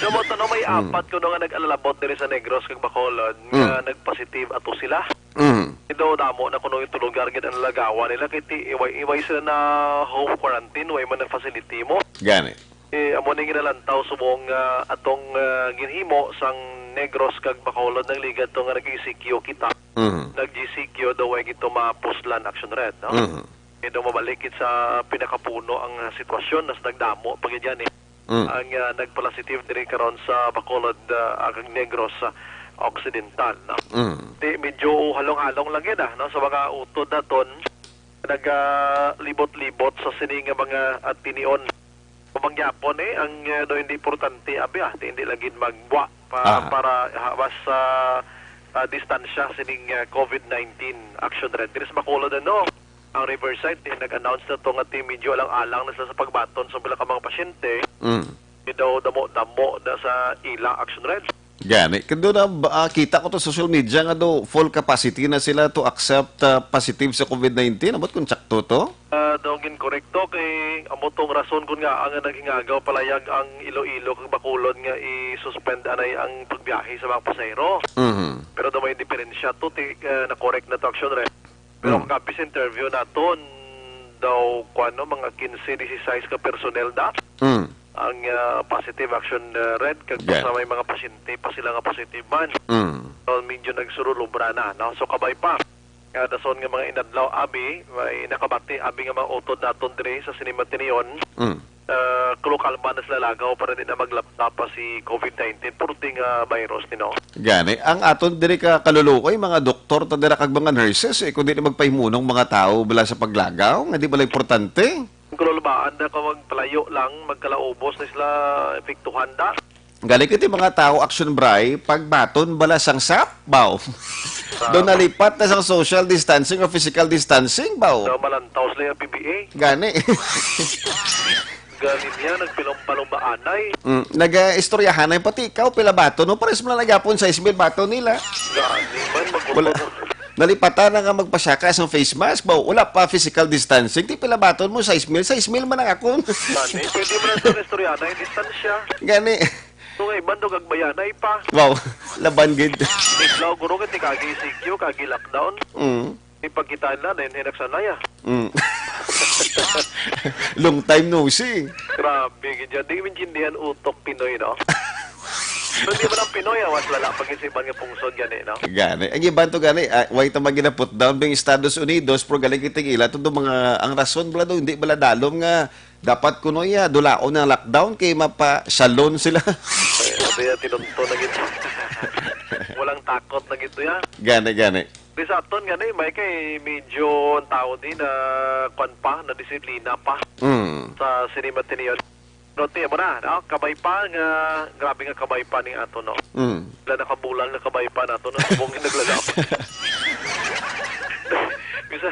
So, mo to, no, may Hmm. apat ko, no, nga nag-alalabot diri sa Negros kag Bacolod nga Hmm. nagpositive ato sila. Hmm. Ito, damo na kuno yung lugar gid ang lagawan nila kay ti, iway-iway sila na home quarantine, way man na facility mo. Gani. Eh, amo ning ginalantaw subong, ah, atong, ah, ginhimo sang Negros kag Bacolod, nagligad to nga nag-E C Q kita. Mhm. Nag-G C Q daw ay gito mapuslan, Action Red, no? Mhm. Eh, daw mabalik gid sa pinakapuno ang, ah, sitwasyon, nas nagdamo pa gid yan, eh. Mm. Ang, ah, nagpalasitive diri karon sa Bacolod, ah, kag Negros, ah, Occidental, no? Mm. Di, medyo halong-halong lang gid, ah, no? Sa mga utod naton, nagalibot-libot sa sini nga mga, ah, tinion. Kumangyapon, eh, ang, ah, no, hindi importante, abi, ah, hindi lagi magwa pa, Aha. para, ah, mas, ah, ah, distansya sining, ah, covid nineteen, Action Red. Diri sa Bacolod, ano, ang Riverside, eh, nag-announce na to nga ti medyo alang-alang na sila sa pagbaton sa pila ka mga pasyente. Mm. Daw damo-damo na sa ila, Action Red. Gani. Kando na, ba, ah, kita ko to social media nga do full capacity na sila to accept, ah, positive sa covid nineteen. Ambot kung tsakto to? Ah, daw ginkorekto kay amo tong rason kun nga ang naghingagaw palayag ang Iloilo kag Bacolod nga i-suspend anay ang pagbiyahe sa mga pasahero. Mhm. Pero daw may diferensya to, ti, ah, na-correct na to, Action Red. Pero Mm. kung kapi sa interview naton, daw, kuwan, no, mga kinse, disisais ka personnel da. Mm. ang, ah, positive action, ah, rate, kag Yeah. sa may mga pasyente pa sila nga positive man. Mm. So, medyo nagsululubra na, no? So, kabay pa. Nga dason nga mga inadlaw, abi, may nakabati, abi nga mga utod naton diri sa Cinema Tinion. Mm. Ah, kulukalma na sila lagaw para di na maglapta pa si covid nineteen. Purti nga virus, you know. Gani, ang aton diri ka kaluluoy, mga doktor ta dira kag mga nurses, eh, kung di na magpahimunong mga tao bala sa paglagaw, nga di bala importante. Ang kalulbaan na ka magpalayo lang, magkalaubos na sila epektuhan da. Gani kiti mga tao, Action Bray, pagbaton bala sang sap, baw. Doon nalipat na sang social distancing o physical distancing, baw. So, malantaw sila yung P B A. Gani. Galing niya, nagpilong-palong ba, anay? Mm, nag-istoryahan na yung pati ikaw, pila baton mo? Pares mo na nagapon, sais mil baton nila. Gani man, Wala. magbuto. Nalipatan na nga magpasaka sang face mask, baw. Wala pa physical distancing. Di pila baton mo, sais mil, sais mil man ang akon. Gani, pwede mo na ito istoryahan na yung distansya. Gani. Ito nga, iban daw, gagbayanay pa. Wow, laban gid. Biglaw, guro, kati kagi E C Q, kagi lockdown. Mm. Ipagkita nila, na yun, hinaksanay, ah. Mm. Long time no see. Grabe, gid yan. Di maintindihan utok Pinoy, no? Kung di mo lang Pinoy, ah, mas lala pag isipan nga pungsod gani, no? Gani. Ang iban to gani, ah, way ta maginaput down bing Estados Unidos, pero galing kiting ila, to do mga, ang rason bala do, hindi bala dalom nga dapat kuno iya, dulaon ang lockdown kay mapa-salon sila. Ay, sabi niya, tinunto na gid. Walang takot na gid to, ya. Gani, gani. Di sa aton gani, may kay medyo ang tao di na kwan pa, na disiplina pa Mm. sa Cinema Tinion. No, tiyan mo na, no? Kabay pa nga, grabe nga kabay pa ning ato, no? Mm. Wala nakabulan nga kabay pa nato, no? Subong yung naglalaban. Bisa,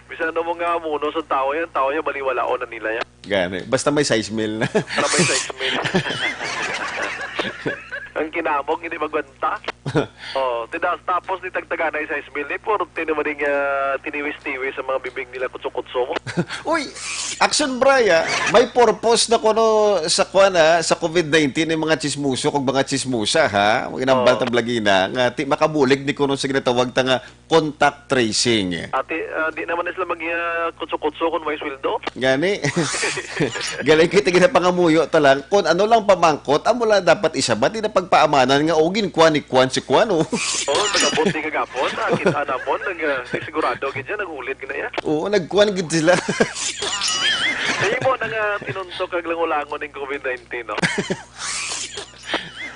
bisa na mo nga muno sa tao yan, tao yan, baliwalaon na nila yan. Gani. Basta may sais mil na. Para may sais mil. Ang kinamog, hindi magwanta. Oh, tidas, tapos ni tagtaganay sais mil, ni puro tinaman nga tiniwis-tiwis sa mga bibig nila, kutso-kutso mo. Uy, Action Bray, ah. May purpose na kuno sa kuwan, ah, sa covid nineteen yung mga chismoso kag mga chismosa, ha? Mga inambal Oh. ta blagina, nga ti makabulig ni kuno sa ginatawag ta nga contact tracing. Ati, ah, di naman sila mag, ah, kutso-kutso kung may sweldo. Gani. Galing kita ginapangamuyo ta lang. Kung ano lang pamangkot, amo lang dapat isa ba? Di na pagpaamanan nga, "O, ginkuan ni kuan si kuan, oh." Oh, nagabot di kagapon. Ah, kita namon, nag, ah, sigurado gid yan, nag-ulit gid na yan. Oo, nagkuan gid sila. Ay mo na nga tinuntok kag langolangon ng covid nineteen, no?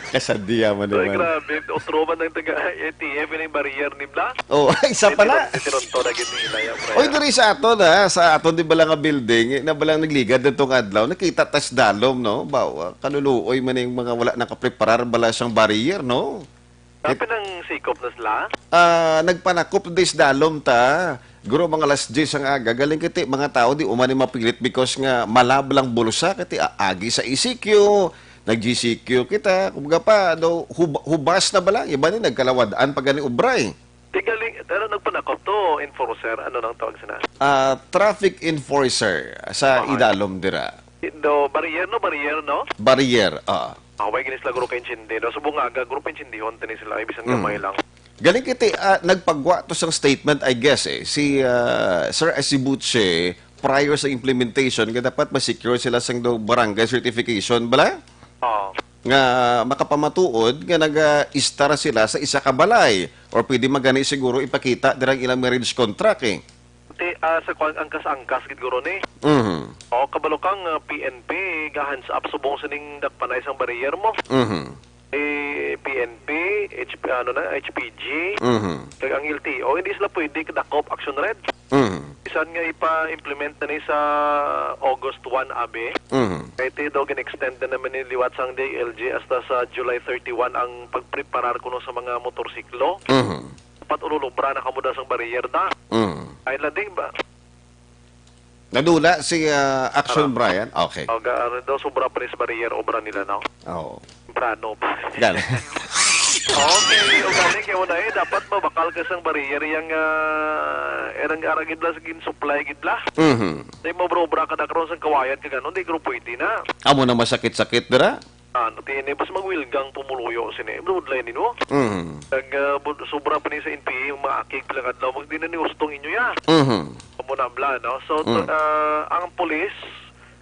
Kasadiya man Ay, naman. Grabe. Otro man ang taga A T M, yung barrier ni Bla. Oh, isa pa na. Tinunto na gid ni Inay, ang Oy, barrier. Diri sa aton, ha, sa aton di ba lang nga building, na ba lang nagligad nitong adlaw, nakita tas dalom, no? Ba, ah, kaluluoy man yung mga wala nakapreparar bala sang barrier, no? Kapin ang sikop na sila? Ah, nagpanakop dis dalom ta. Guro, mga alas diyes ang aga. Galing kiti, mga tao di umani mapilit because nga malab lang bulsa kiti a-, agi sa E C Q, nag-G C Q kita. Kumbaga pa, daw hub-, hubas na bala. Iba ni nagkalawadaan pa gani ubray. Di galing, pero nagpanakop to, enforcer. Ano nang tawag sina? Ah, traffic enforcer sa Okay. idalom dira. Do, barrier, no? Barrier, no? Barrier, ah. Ah, way gini sila guro ka-intindi, no? Subong nga aga, guro pa-intindihon tani sila, ay bisan Mm. gamay lang. Galing kiti, ah, nagpagwa to sang statement, I guess, eh, si, ah, Sir Asibuche, prior sa implementation, nga dapat ma-secure sila sang do barangay certification, bala? Oo. Nga makapamatuod nga naga-istar sila sa isa ka balay, or pwede magani siguro ipakita dirang ilang marriage contract, eh. Ti, ah, sa kuwan, angkas-angkas gid guro ni. Mhm. O, kabalo kang, ah, P N P, ga-hands up subong sining dakpanay sang barrier mo. Mhm. Eh, P N P, H P, ano na, H P G, Mhm. kag ang L T O, hindi sila pwede kadakop action red. Mhm. Bisan nga ipa-implement na ni sa August one, abi. Mhm. Kay ti daw gin-extend na naman ni liwat sang D I L G hasta sa July thirty-one ang pagpreparar kuno sa mga motorsiklo. Mhm. Dapat ululubra na kamo da sang barrier da. Mm. Ay, lading ba? Nadula si, ah, Action Ara. Brian? Okay. O, ga-, ano daw, sobra pa rin sa barrier, obra nila, no? Oo. Temprano pa. Gani. Okay, o gani, kaya mo na eh, dapat mabakal ka sang barrier, yang, ah, erang arang gid lang, gin-supply gid lang. Mhm. Di mo obra-obra ka na karon sang kawayan ka ganon, di guro pwede na. Amo na masakit-sakit dira? Ano, ti ini, bas magwilgang pumuluyo sini. Bloodline, no? Mm. Nag, ah, bu-, sobra pa ni sa N P A, yung mga akig pila kadlaw, mag di na ni ustong inyo ya. Mhm. Amo na bla, no? So, to, Mm. ah, ang pulis,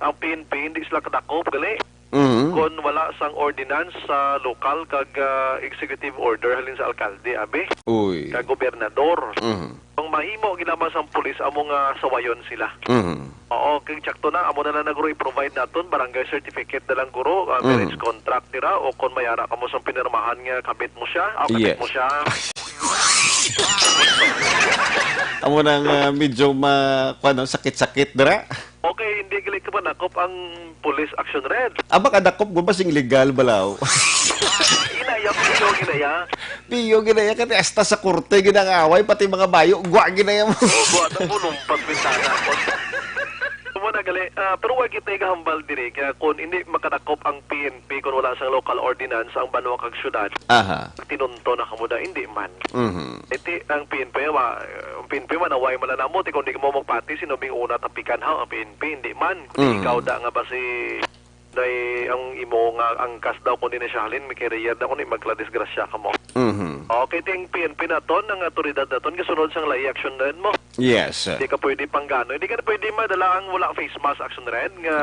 ang P N P, hindi sila kadakop, gali. Mhm. Kon wala sang ordinance sa lokal kag, ah, executive order halin sa alkalde, abi, Uy. Kag gobernador. Mhm. Ang mahimo gid lamang sang pulis amo nga sawayon sila. Mhm. Oo, kay tsakto na, amo na lang na guro i-provide naton, barangay certificate na lang guro, ah, Mhm. marriage contract dira, o kon may ara kamo sang pinirmahan nga kabit mo siya, ah, kabit Yes. mo siya. Amo na nga medyo ma-, kuwan, no, sakit-sakit dira. Okay, hindi gali ka manakop ang police action red. Ah, makadakop ko ba sing legal balaw? Inaya, piyo, inaya. Piyo ginaya, kati hasta sa korte ginangaway, pati mga bayo, gwa ginaya mo. O, gwa na po, lumpas bintana ko. Amo na gali, ah, pero wa kita igahambal diri, kaya kung hindi makadakop ang P N P, kung wala sang local ordinance ang banwa kag syudad, Aha. tinunto na kamo da, hindi man. Mhm. Iti, ang P N P, wa-, ang P N P, manaway man lang namo, ti kung di mo magpati, sino bing una tapikan ha, ang P N P, hindi man. Kung Mhm. ikaw da nga ba si Day, ang imo nga angkas daw, kundi na siya halin, may career daw, kundi magkala disgrasya ka mo. Mhm. Okay, ting P N P naton, ang autoridad naton, kasunod sang lahi action na mo. Yes. Di ka pwede panggano. Hindi ka pwede madala ang wala face mask action red, nga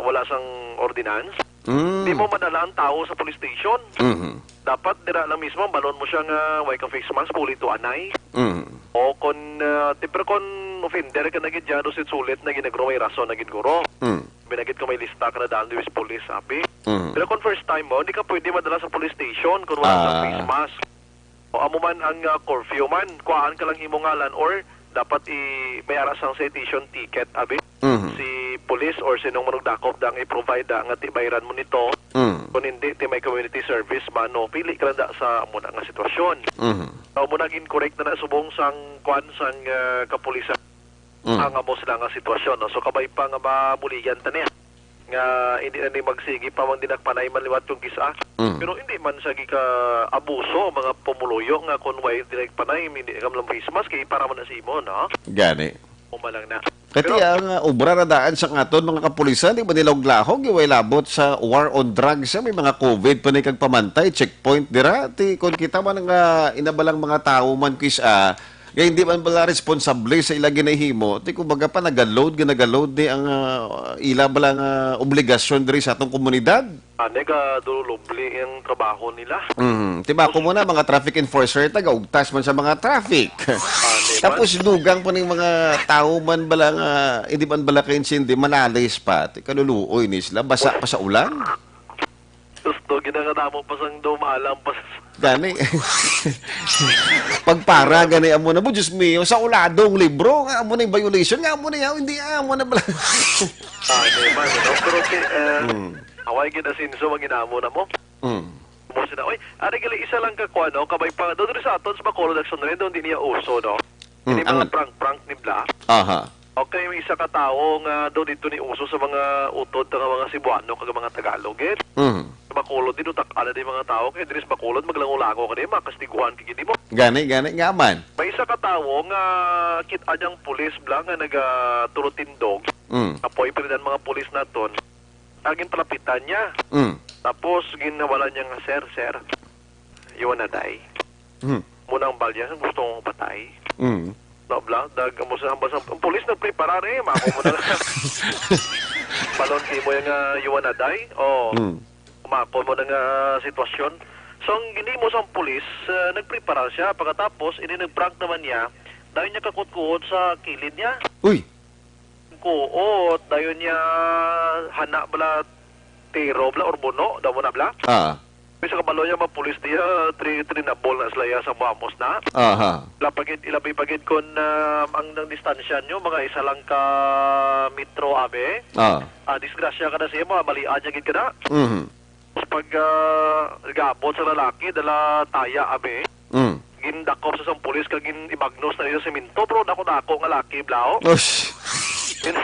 wala sang ordinance. Mm. Di mo madala ang tao sa police station. Mhm. Dapat dira lang mismo, balon mo siya nga, way ka face mask, puli to anay. Mhm. O kon, ah, ti-, pero kon offender ka na gid dyan, sulit-sulit na gid, nagro may rason na gid guro. Mm. Binagit ko may lista ka na daan, Luis Police, abi. Mhm. Pero kung first time mo, hindi ka pwede madala sa police station kung wala sa Ah. face mask. O amo man ang, ah, curfew man, kuhaan ka lang imo ngalan or dapat i-, may ara sang citation ticket, abi. Mhm. Si police or sinong manugdakop da nga i-provide da nga tibayran mo nito. Mm. Kung hindi, ti may community service man, no? Pili ka lang da sa amo na nga sitwasyon. Mhm. Amo na gin-correct na na subong sang kwan sang, ah, kapulisan. Mm. Ang amo sila nga sitwasyon, no? So, kabay pa nga mabuligan ta niya nga hindi na ni magsigi pa mang dinakpanay man liwat kung kisa. Mm. Pero hindi man sa gika-abuso ang mga pumuluyo nga kung way dinakpanay, hindi ka lang face mask, kay para man na sa imo, no? Gani. Uma lang na. Kati Pero ang, uh, obra na daan sa aton mga kapulisan, di ba nila og lahog, way labot sa war on drugs, eh, may mga covid pa ni kag pamantay, checkpoint dira. Ti, kung kita man nga inabalang mga tawo man, kis-, ah, nga hindi man bala responsable sa ila ginahimo, ti kumbaga pa nagaload, nga nagaload ni ang, ah, ila bala nga obligasyon diri sa atong komunidad. Ani ka dulubli ang trabaho nila. Mhm. Ti ba, ako muna, mga traffic enforcer, taga-ugtas man sa mga traffic. Ani man. Tapos dugang pa ning mga tawo man bala nga, hindi man bala kaintindi, manalis pa. Ti kaluluoy ni sila, basa pa sa ulan. Gusto, ginangadamo pa sang dumaalam pa sa Gani. Pagpara gani amo na mo, Diyos mio, sa uladong libro, nga amo na yung violation, nga amo na yaw, hindi, ah, amo na pala. Ah, di ba, no? Pero si, eh, Hmm. Hawaii gid asinso, ang ginamo na mo. Hmm. Mo sila, oy, ari gali isa lang ka kuan, no? Kabay pa, doon rin sa aton, sa Bacolod, Action Red, doon di niya uso, no? Hmm, Hindi mga ang prank-prank ni Bla. Aha. Okay, may isa ka tawo nga daw dito ni uso sa mga utod nga mga Cebuano kag mga Tagalog, eh. Mhm. Sa Bacolod, din utak-an na din mga tawo. Kaya diri sa Bacolod, maglango-lango ka din, makastiguhan ka gid mo. Gani, gani, nga man. May isa ka tawo nga kit-, anyang pulis bla nga nagatulotindog. Mm. Apoy, pilitan mga pulis naton. Ang palapitan niya. Mm. Tapos, ginawala niya nga, "Sir, sir, you wanna die?" Mm. Muna ang balya, "Gusto kong patay." Mm. Bla, bla, dag, amo sa, amo sa, ang pulis nagprepara rin, mako mo na lang. Balon kay mo yung, ah, "You wanna die?" Oh. Mm. Mako mo na nga sitwasyon. So, ang ginimo sa pulis, ah, nagprepara siya. Pagkatapos, ini nag-prank naman niya, dahil niya kakutkuot sa kilid niya. Uy! Kuot, dayon niya hana bala tiro bala or buno, daw mo na bala. Ah. Bisa kabalo niya mga pulis diya, tri-, trinabol na sila ya sa Muamos na. Aha. Ila pagid, ila pagid kon, ah, ang nang distansya nyo, mga isa lang ka metro, abe. Ah. Ah, disgrasya ka na siya, mga balian niya gid ka na. Mhm. Pag, ah, gabot sa lalaki, dala taya, abi. Mm. Gindakop sa sang pulis kag gin-, ibagnos na niya sa semento, pero dako-dako nga laki, blao. Ush. Gin-,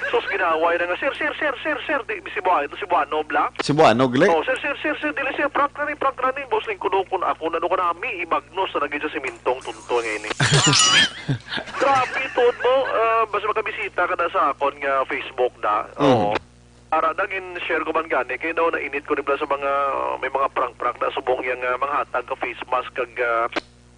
sus, ginaway na nga, "Sir, sir, sir, sir, sir." Di, Cebuano, Cebuano, bla. Cebuano, gle. Oh, "Sir, sir, sir, sir, dili, sir, prank na ni, prank na ni." Boss, lingkod ko na ako, na, ano ka nami, ibagnos na lagi sa sementong tunto nga ini. Grabe, tuod mo, ah, basta makabisita ka na sa akon nga Facebook da. Mm. Oo. Ara, nagin-share ko man gani, kay daw nainit ko nila sa mga, may mga prank-prank na subong yang, ah, mga hatag ka face mask kag, ah,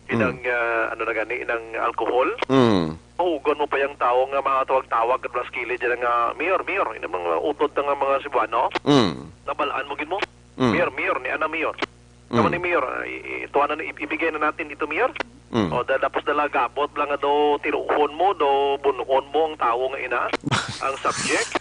inang, Mm. ah, ano na gani, inang alcohol. Mm. Mahugon mo pa yung tao nga mga tawag-tawag ka sa kilid dyan nga, "Mayor, Mayor," ina mga utod na nga mga Cebuano. Mm. Nabalaan mo gid mo. Mm. "Mayor, Mayor, ni ana, Mayor." Mm. Tama ni Mayor, ah, i-, i-, tuwa na, i-, ibigay na natin ito, Mayor. Mm. O, da-, tapos dala gabot lang nga daw tiruhon mo, daw bunuon mo ang tao nga ina, ang subject.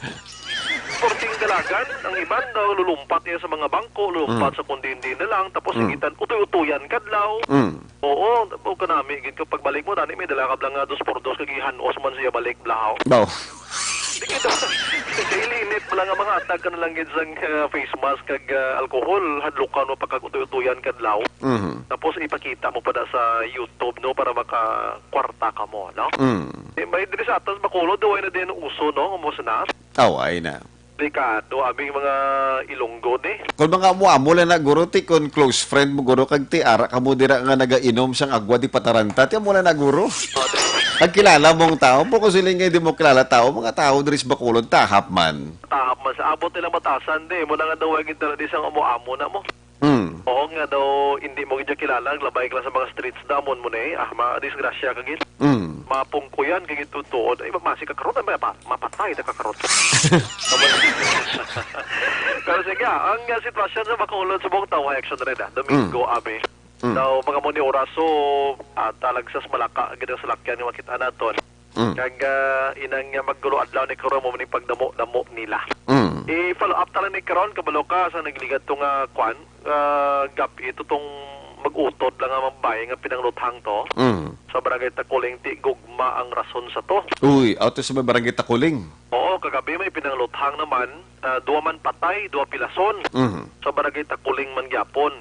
Porting dalagan, ang iban daw lulumpat niya sa mga bangko, lulumpat Mm. sa kundi-hindi na lang, tapos Mm. igitan, utoy-utoyan kadlaw. Mm. Oo, o kanami gid ko pagbalik mo, dani may dala ka lang nga dos por dos, kag ihanos man siya balik, blahaw. Daw. Di kita, kay limit mo lang nga mga atag ka na lang gid sang, ah, face mask kag, ah, alcohol, hadlukan mo pa kag utoy-utoyan kadlaw. Mhm. Tapos ipakita mo pa na sa YouTube, no, para maka kwarta ka mo, no? Mm. Di, may diri sa atas, Bacolod, daw ay na din uso, no? Kumusta na? Aw, ay na. Delikado, aming mga Ilonggo, ni. Kung mga amo-amo lang na, guro, ti, kung close friend mo, guro, kag ti, ara ka mo dira nga nagainom sang agwa di pataranta, ti, amo lang na, guro. O, di. Ang kilala mong tao, po ko siling nga di mo kilala tao, mga tao diri sa Bacolod, tahap man. Tahap man sa abot nila matasan, di. Mo na nga daw, ay gintala di sang amo-amo na mo. Mm. Oo nga daw, hindi mo gid kilala, labay ka lang sa mga streets, damon mo na eh. Ah, madisgrasya ka gid. Mm. Mapungkuyan ka gid tuod. Ay, masi ka karon, ay, mapa-, mapatay na ka karon. Pero sige, ah, ang, ah, sitwasyon sa Bacolod subong tawo, Action Red, ah, Domingo, Mm. abi. Mm. Daw, mga mo ni oras, so, ah, talag sa Malacca, gid ang salakyan nga makita naton. Mm. Kag, ah, inang nga maggulo adlaw ni karon mo ni pagdamo-damo nila. Mm. I-follow up ta lang ni karon, kabalo ka sa nagligad to nga kwan, ah, gab-i to tong mag-utod lang nga mga babae nga pinangluthang to. Mm. Sa Barangay Takuling, ti gugma ang rason sa to. Uy, ato sa may Barangay Takuling. Oo, kagabi may pinangluthang naman, ah, duha man patay, duha pilason. Mm. Sa Barangay Takuling man gyapon.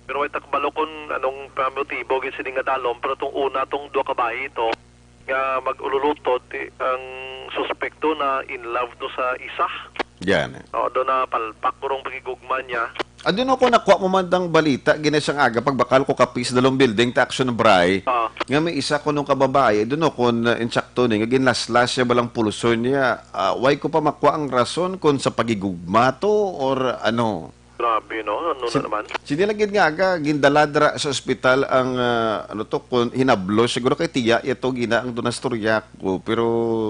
Pero way ta kabalo kung anong motibo gid sini nga dalom, pero tong una, tong duha ka bayi ito nga mag-ululutod, ti-, ang suspekto na in love to sa isa. Yan. O, do na palpak kurong pakigugma niya. Adun ako nakuha mo man dang balita, gina siyang aga, pagbakal ko kape sa dalawang building, ta Action Bray, Ah. nga may isa ko nung kababae, adun ako na insakto ni, nga ginlaslas siya balang puluson niya. Ah, way ko pa makuha ang rason kung sa pagigugma to or ano. Grabe, no? Ano na Sin-, naman? Sini lang gid nga aga, gindala dira sa ospital ang, ah, ano to, kun hinablo, siguro kay tiya, iya to gina ang dunastorya ko, pero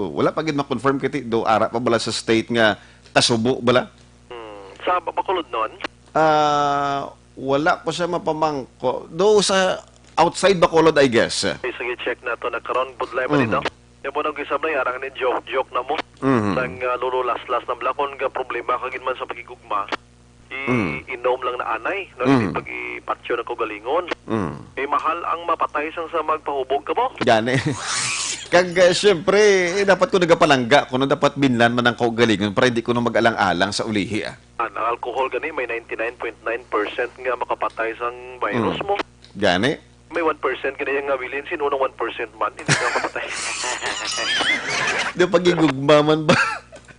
wala pa gid ma-confirm kay ti-, do ara pa bala sa state nga kasubo bala? Hmm. Sa Ba-, Bacolod noon? Ah, wala ko siya mapamangko. Do sa outside Bacolod, I guess. Okay, sige, check na to. Nagkaroon, budlay man Mhm. ito. Yung po nang isab na, arang ni joke-joke na mo. Mhm. Sang, ah, lululaslas na bala. Kung nga problema ka gid man sa pagigugma, Mm. i-, inom lang na anay, no? Hindi Mm. pag-ipatyo na kaugalingon. Mm. Eh, mahal ang mapatay sang sa magpahubog ka mo. Gani. Kag, eh, siyempre, eh, dapat ko nagapalangga, kuno dapat binlan man ang kaugalingon para hindi ko na mag-alang-alang sa ulihi, ah. Ang alcohol gani, may ninety-nine point nine percent nga makapatay sang virus Mm. mo. Gani? May one percent gani nga bilin, sino nang one percent man, hindi ka makapatay. Di pagigugma man ba?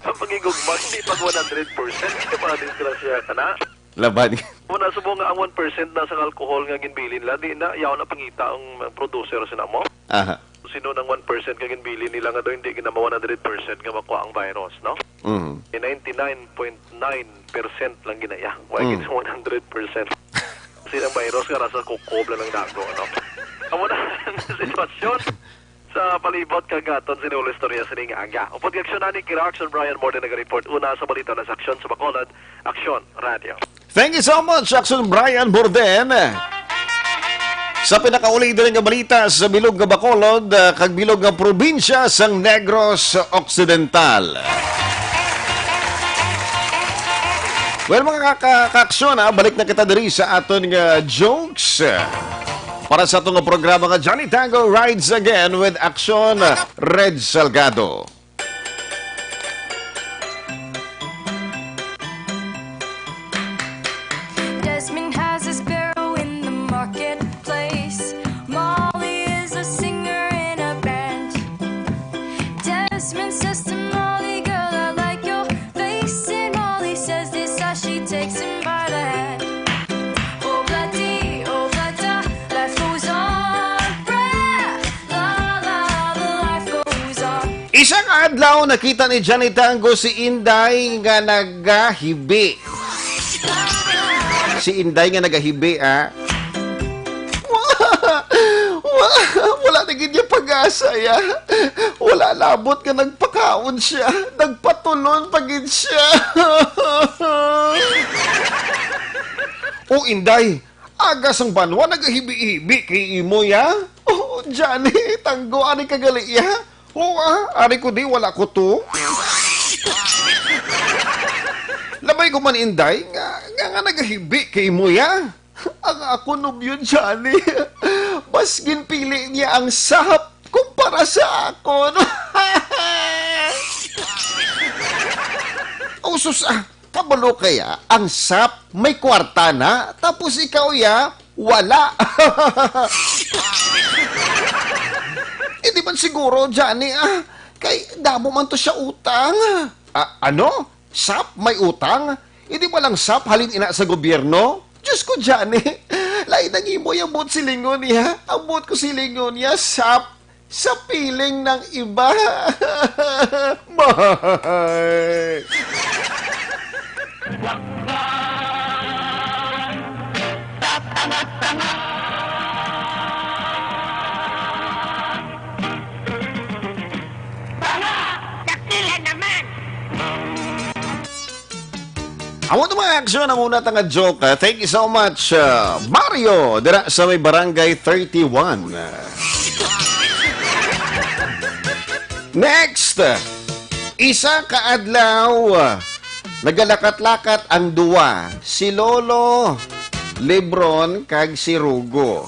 Ang pagigugma, hindi pag one hundred percent, kaya mga disgrasya ka na. Laban. Muna, subong nga ang one percent na sa alcohol nga ginbilin la, di na, yaw na pangita ang producer sa namo. Aha. Sino nang one percent nga ginbilin nila nga daw hindi ginama one hundred percent nga makuha ang virus, no? Mhm. Eh, ninety-nine point nine percent lang ginaya. Wala Mm. gid sa one hundred percent. Kasi ang virus nga rasa kukob lang ang dago, no? Amo na ang sitwasyon sa palibot kag aton sini ulo istorya sining aga. Upod kag aksyon ani, kira Action Brian Morden naga-report. Una sa balita na sa aksyon sa Bacolod, Aksyon Radio. Thank you so much, Action Brian Morden. Sa pinakauli diri nga balita sa bilog nga Bacolod, ah, kag bilog nga probinsya sang Negros Occidental. Well, mga kaka-, kaaksyon, ah, balik na kita diri sa aton nga jokes. Para sa atong programa nga Johnny Tango Rides Again with Action, Red Salgado. Desmond has a sparrow in the marketplace. Molly is a singer in a band. Desmond says to Molly, "Girl, I like your face." And Molly says this as she takes him by the hand. Oh, bloody, oh, bloody, life goes on. Brah! La, la, la, life goes on. Isang adlaw, nakita ni Johnny Tango si Inday nga nagahibi. Si Inday nga nagahibi, ah. Kasaya, wala labot nga nagpakaon siya, nagpatulon pa gid siya. O Inday, aga sang banwa nagahibi-hibi kay imo ya? Oh, Johnny, tanggo ani ka gali ya? O, ah, ari ko di, wala ko to. Labay ko man, Inday, nga, nga, nga nagahibi kay imo ya? Ang ako nobyo, Johnny, mas ginpili niya ang sap kumpara sa akon. O sus, ah, kabalo kaya ang sap may kwarta na, tapos ikaw ya, wala. Hindi man siguro, Johnny, ah, kay damo man to siya utang. Ah, ano? Sap may utang? Hindi ba lang sap halin ina sa gobyerno? Diyos ko, Johnny. Lain ang imo yung buot silingon niya. Ang buot ko silingon niya, sap sa piling ng iba. Bye! Tanga! Dakila naman! Amo to mga aksyon, amo na ta nga joke, ah. Thank you so much, ah, Mario, dira sa may Barangay thirty-one. Next, isa ka adlaw, nagalakat-lakat ang duwa, si Lolo Lebron kag si Rugo.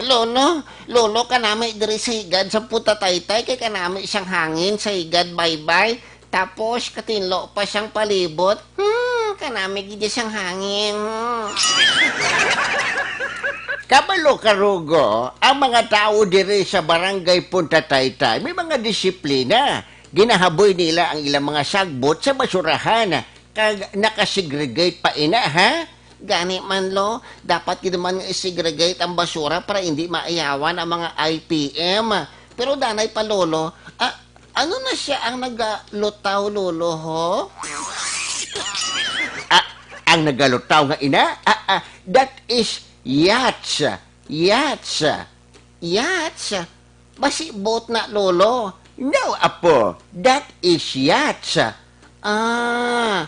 Lolo, Lolo, kanami diri sa higad sa Punta Taytay, kay kanami siyang hangin sa higad, baybay. Tapos, katinlo pa siyang palibot. Hmm, kanami gid siyang hangin. Hmm. Kabalo ka, Rugo, ang mga tawo diri sa Barangay Punta Taytay may mga disiplina. Ginahaboy nila ang ilang mga sagbot sa basurahan kag nakasegregate pa ina, ha? Gani man, Lo, dapat gid man nga i-segregate ang basura para hindi maayawan ang mga I P M. Pero danay pa, Lolo, ah, ano na siya ang nagalutaw, Lolo, ho? Ah, ang nagalutaw nga ina? Ah, ah, that is yacht. Yacht. Yacht? Basi boat na, Lolo. No, apo. That is yacht. Ah,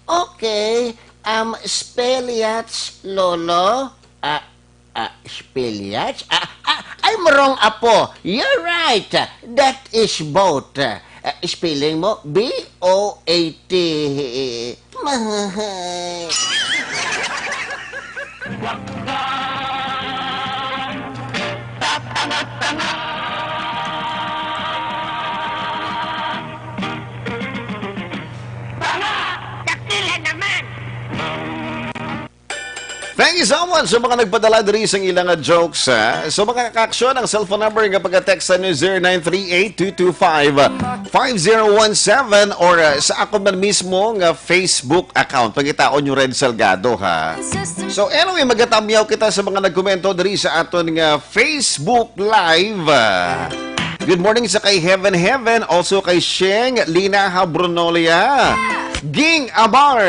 okay. Um, spell yacht, Lolo. Ah, ah, spell yacht? Ah, ah, I'm wrong, apo. You're right. That is boat. Ah, spelling mo, B O A T. Mahahay. Tanga! Dakila naman! Thank you so much sa mga nagpadala diri sa ilang nga jokes, ha? So, mga kaaksyon, ang cellphone number nga pag-text sa inyo, zero nine three eight two two five five zero one seven, or, uh, sa akon man mismo nga Facebook account. Pangitaon yung Red Salgado, ha? So, anyway, magatamyaw kita sa mga nagkomento diri sa aton nga Facebook Live. Good morning sa kay Heaven Heaven, also kay Sheng Lina Habronolia. Ging Amar,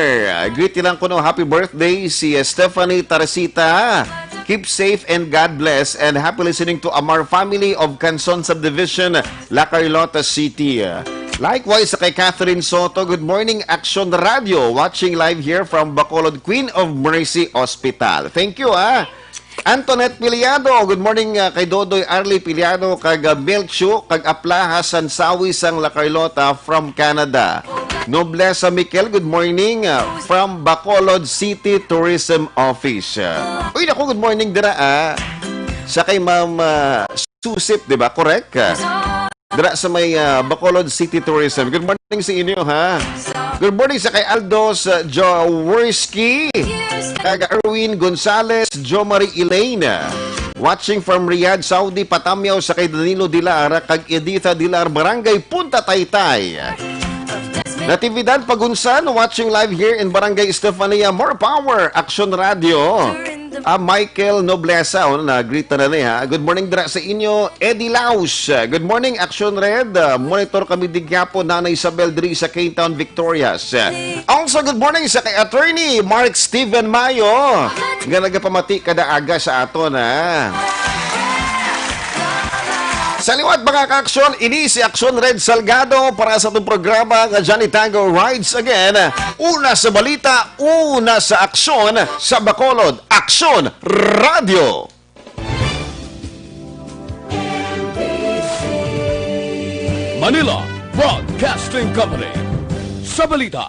greet lang kuno, happy birthday si Stephanie Tarsita. Keep safe and God bless, and happy listening to Amar family of Canson Subdivision, La Carlota City. Likewise sa kay Catherine Soto, good morning, Action Radio, watching live here from Bacolod, Queen of Mercy Hospital. Thank you, ah. Antoinette Piliado, good morning, ah, kay Dodoy Arlie Piliado, kag, ah, Melchio, kag Aplaha Sansawi sang La Carlota from Canada. Noblesa Mikel, good morning, ah, from Bacolod City Tourism Office. Ah, uy, naku, good morning dira, ah, sa kay Ma'am, ah, Susip, di ba? Correct? Ah, dira sa may, ah, Bacolod City Tourism. Good morning sa inyo, ha? Good morning sa kay Aldos, ah, Jaworski, kag Erwin Gonzalez, Jo Marie Elaine. Watching from Riyadh, Saudi, patamyaw sa kay Danilo Dilar, kag Editha Dilar, Barangay Punta Taytay. Natividad Pagunsan, watching live here in Barangay Estefania. More power, Action Radio. Ah, Michael Noblesa, oh, na-greet na na niya. Good morning dira sa inyo, Eddie Laus. Good morning, Action Red. Ah, monitor kami di gyapon, Nanay Isabel, diri sa K Town, Victorias. Also, good morning sa kay Attorney Mark Steven Mayo, nga nagapamati kada aga sa aton, ha. Sa liwat, mga ka-aksyon, ini si Aksyon Red Salgado para sa atong programa nga Johnny Tango Rides Again. Una sa balita, una sa aksyon sa Bacolod. Aksyon Radio. Manila Broadcasting Company. Sa balita,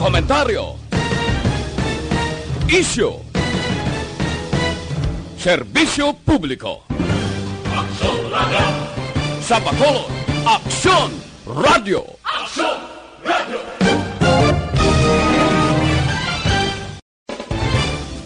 komentaryo, isyu, serbisyo publiko. Aksyon Radio. Sa Bacolod, Aksyon Radio. Aksyon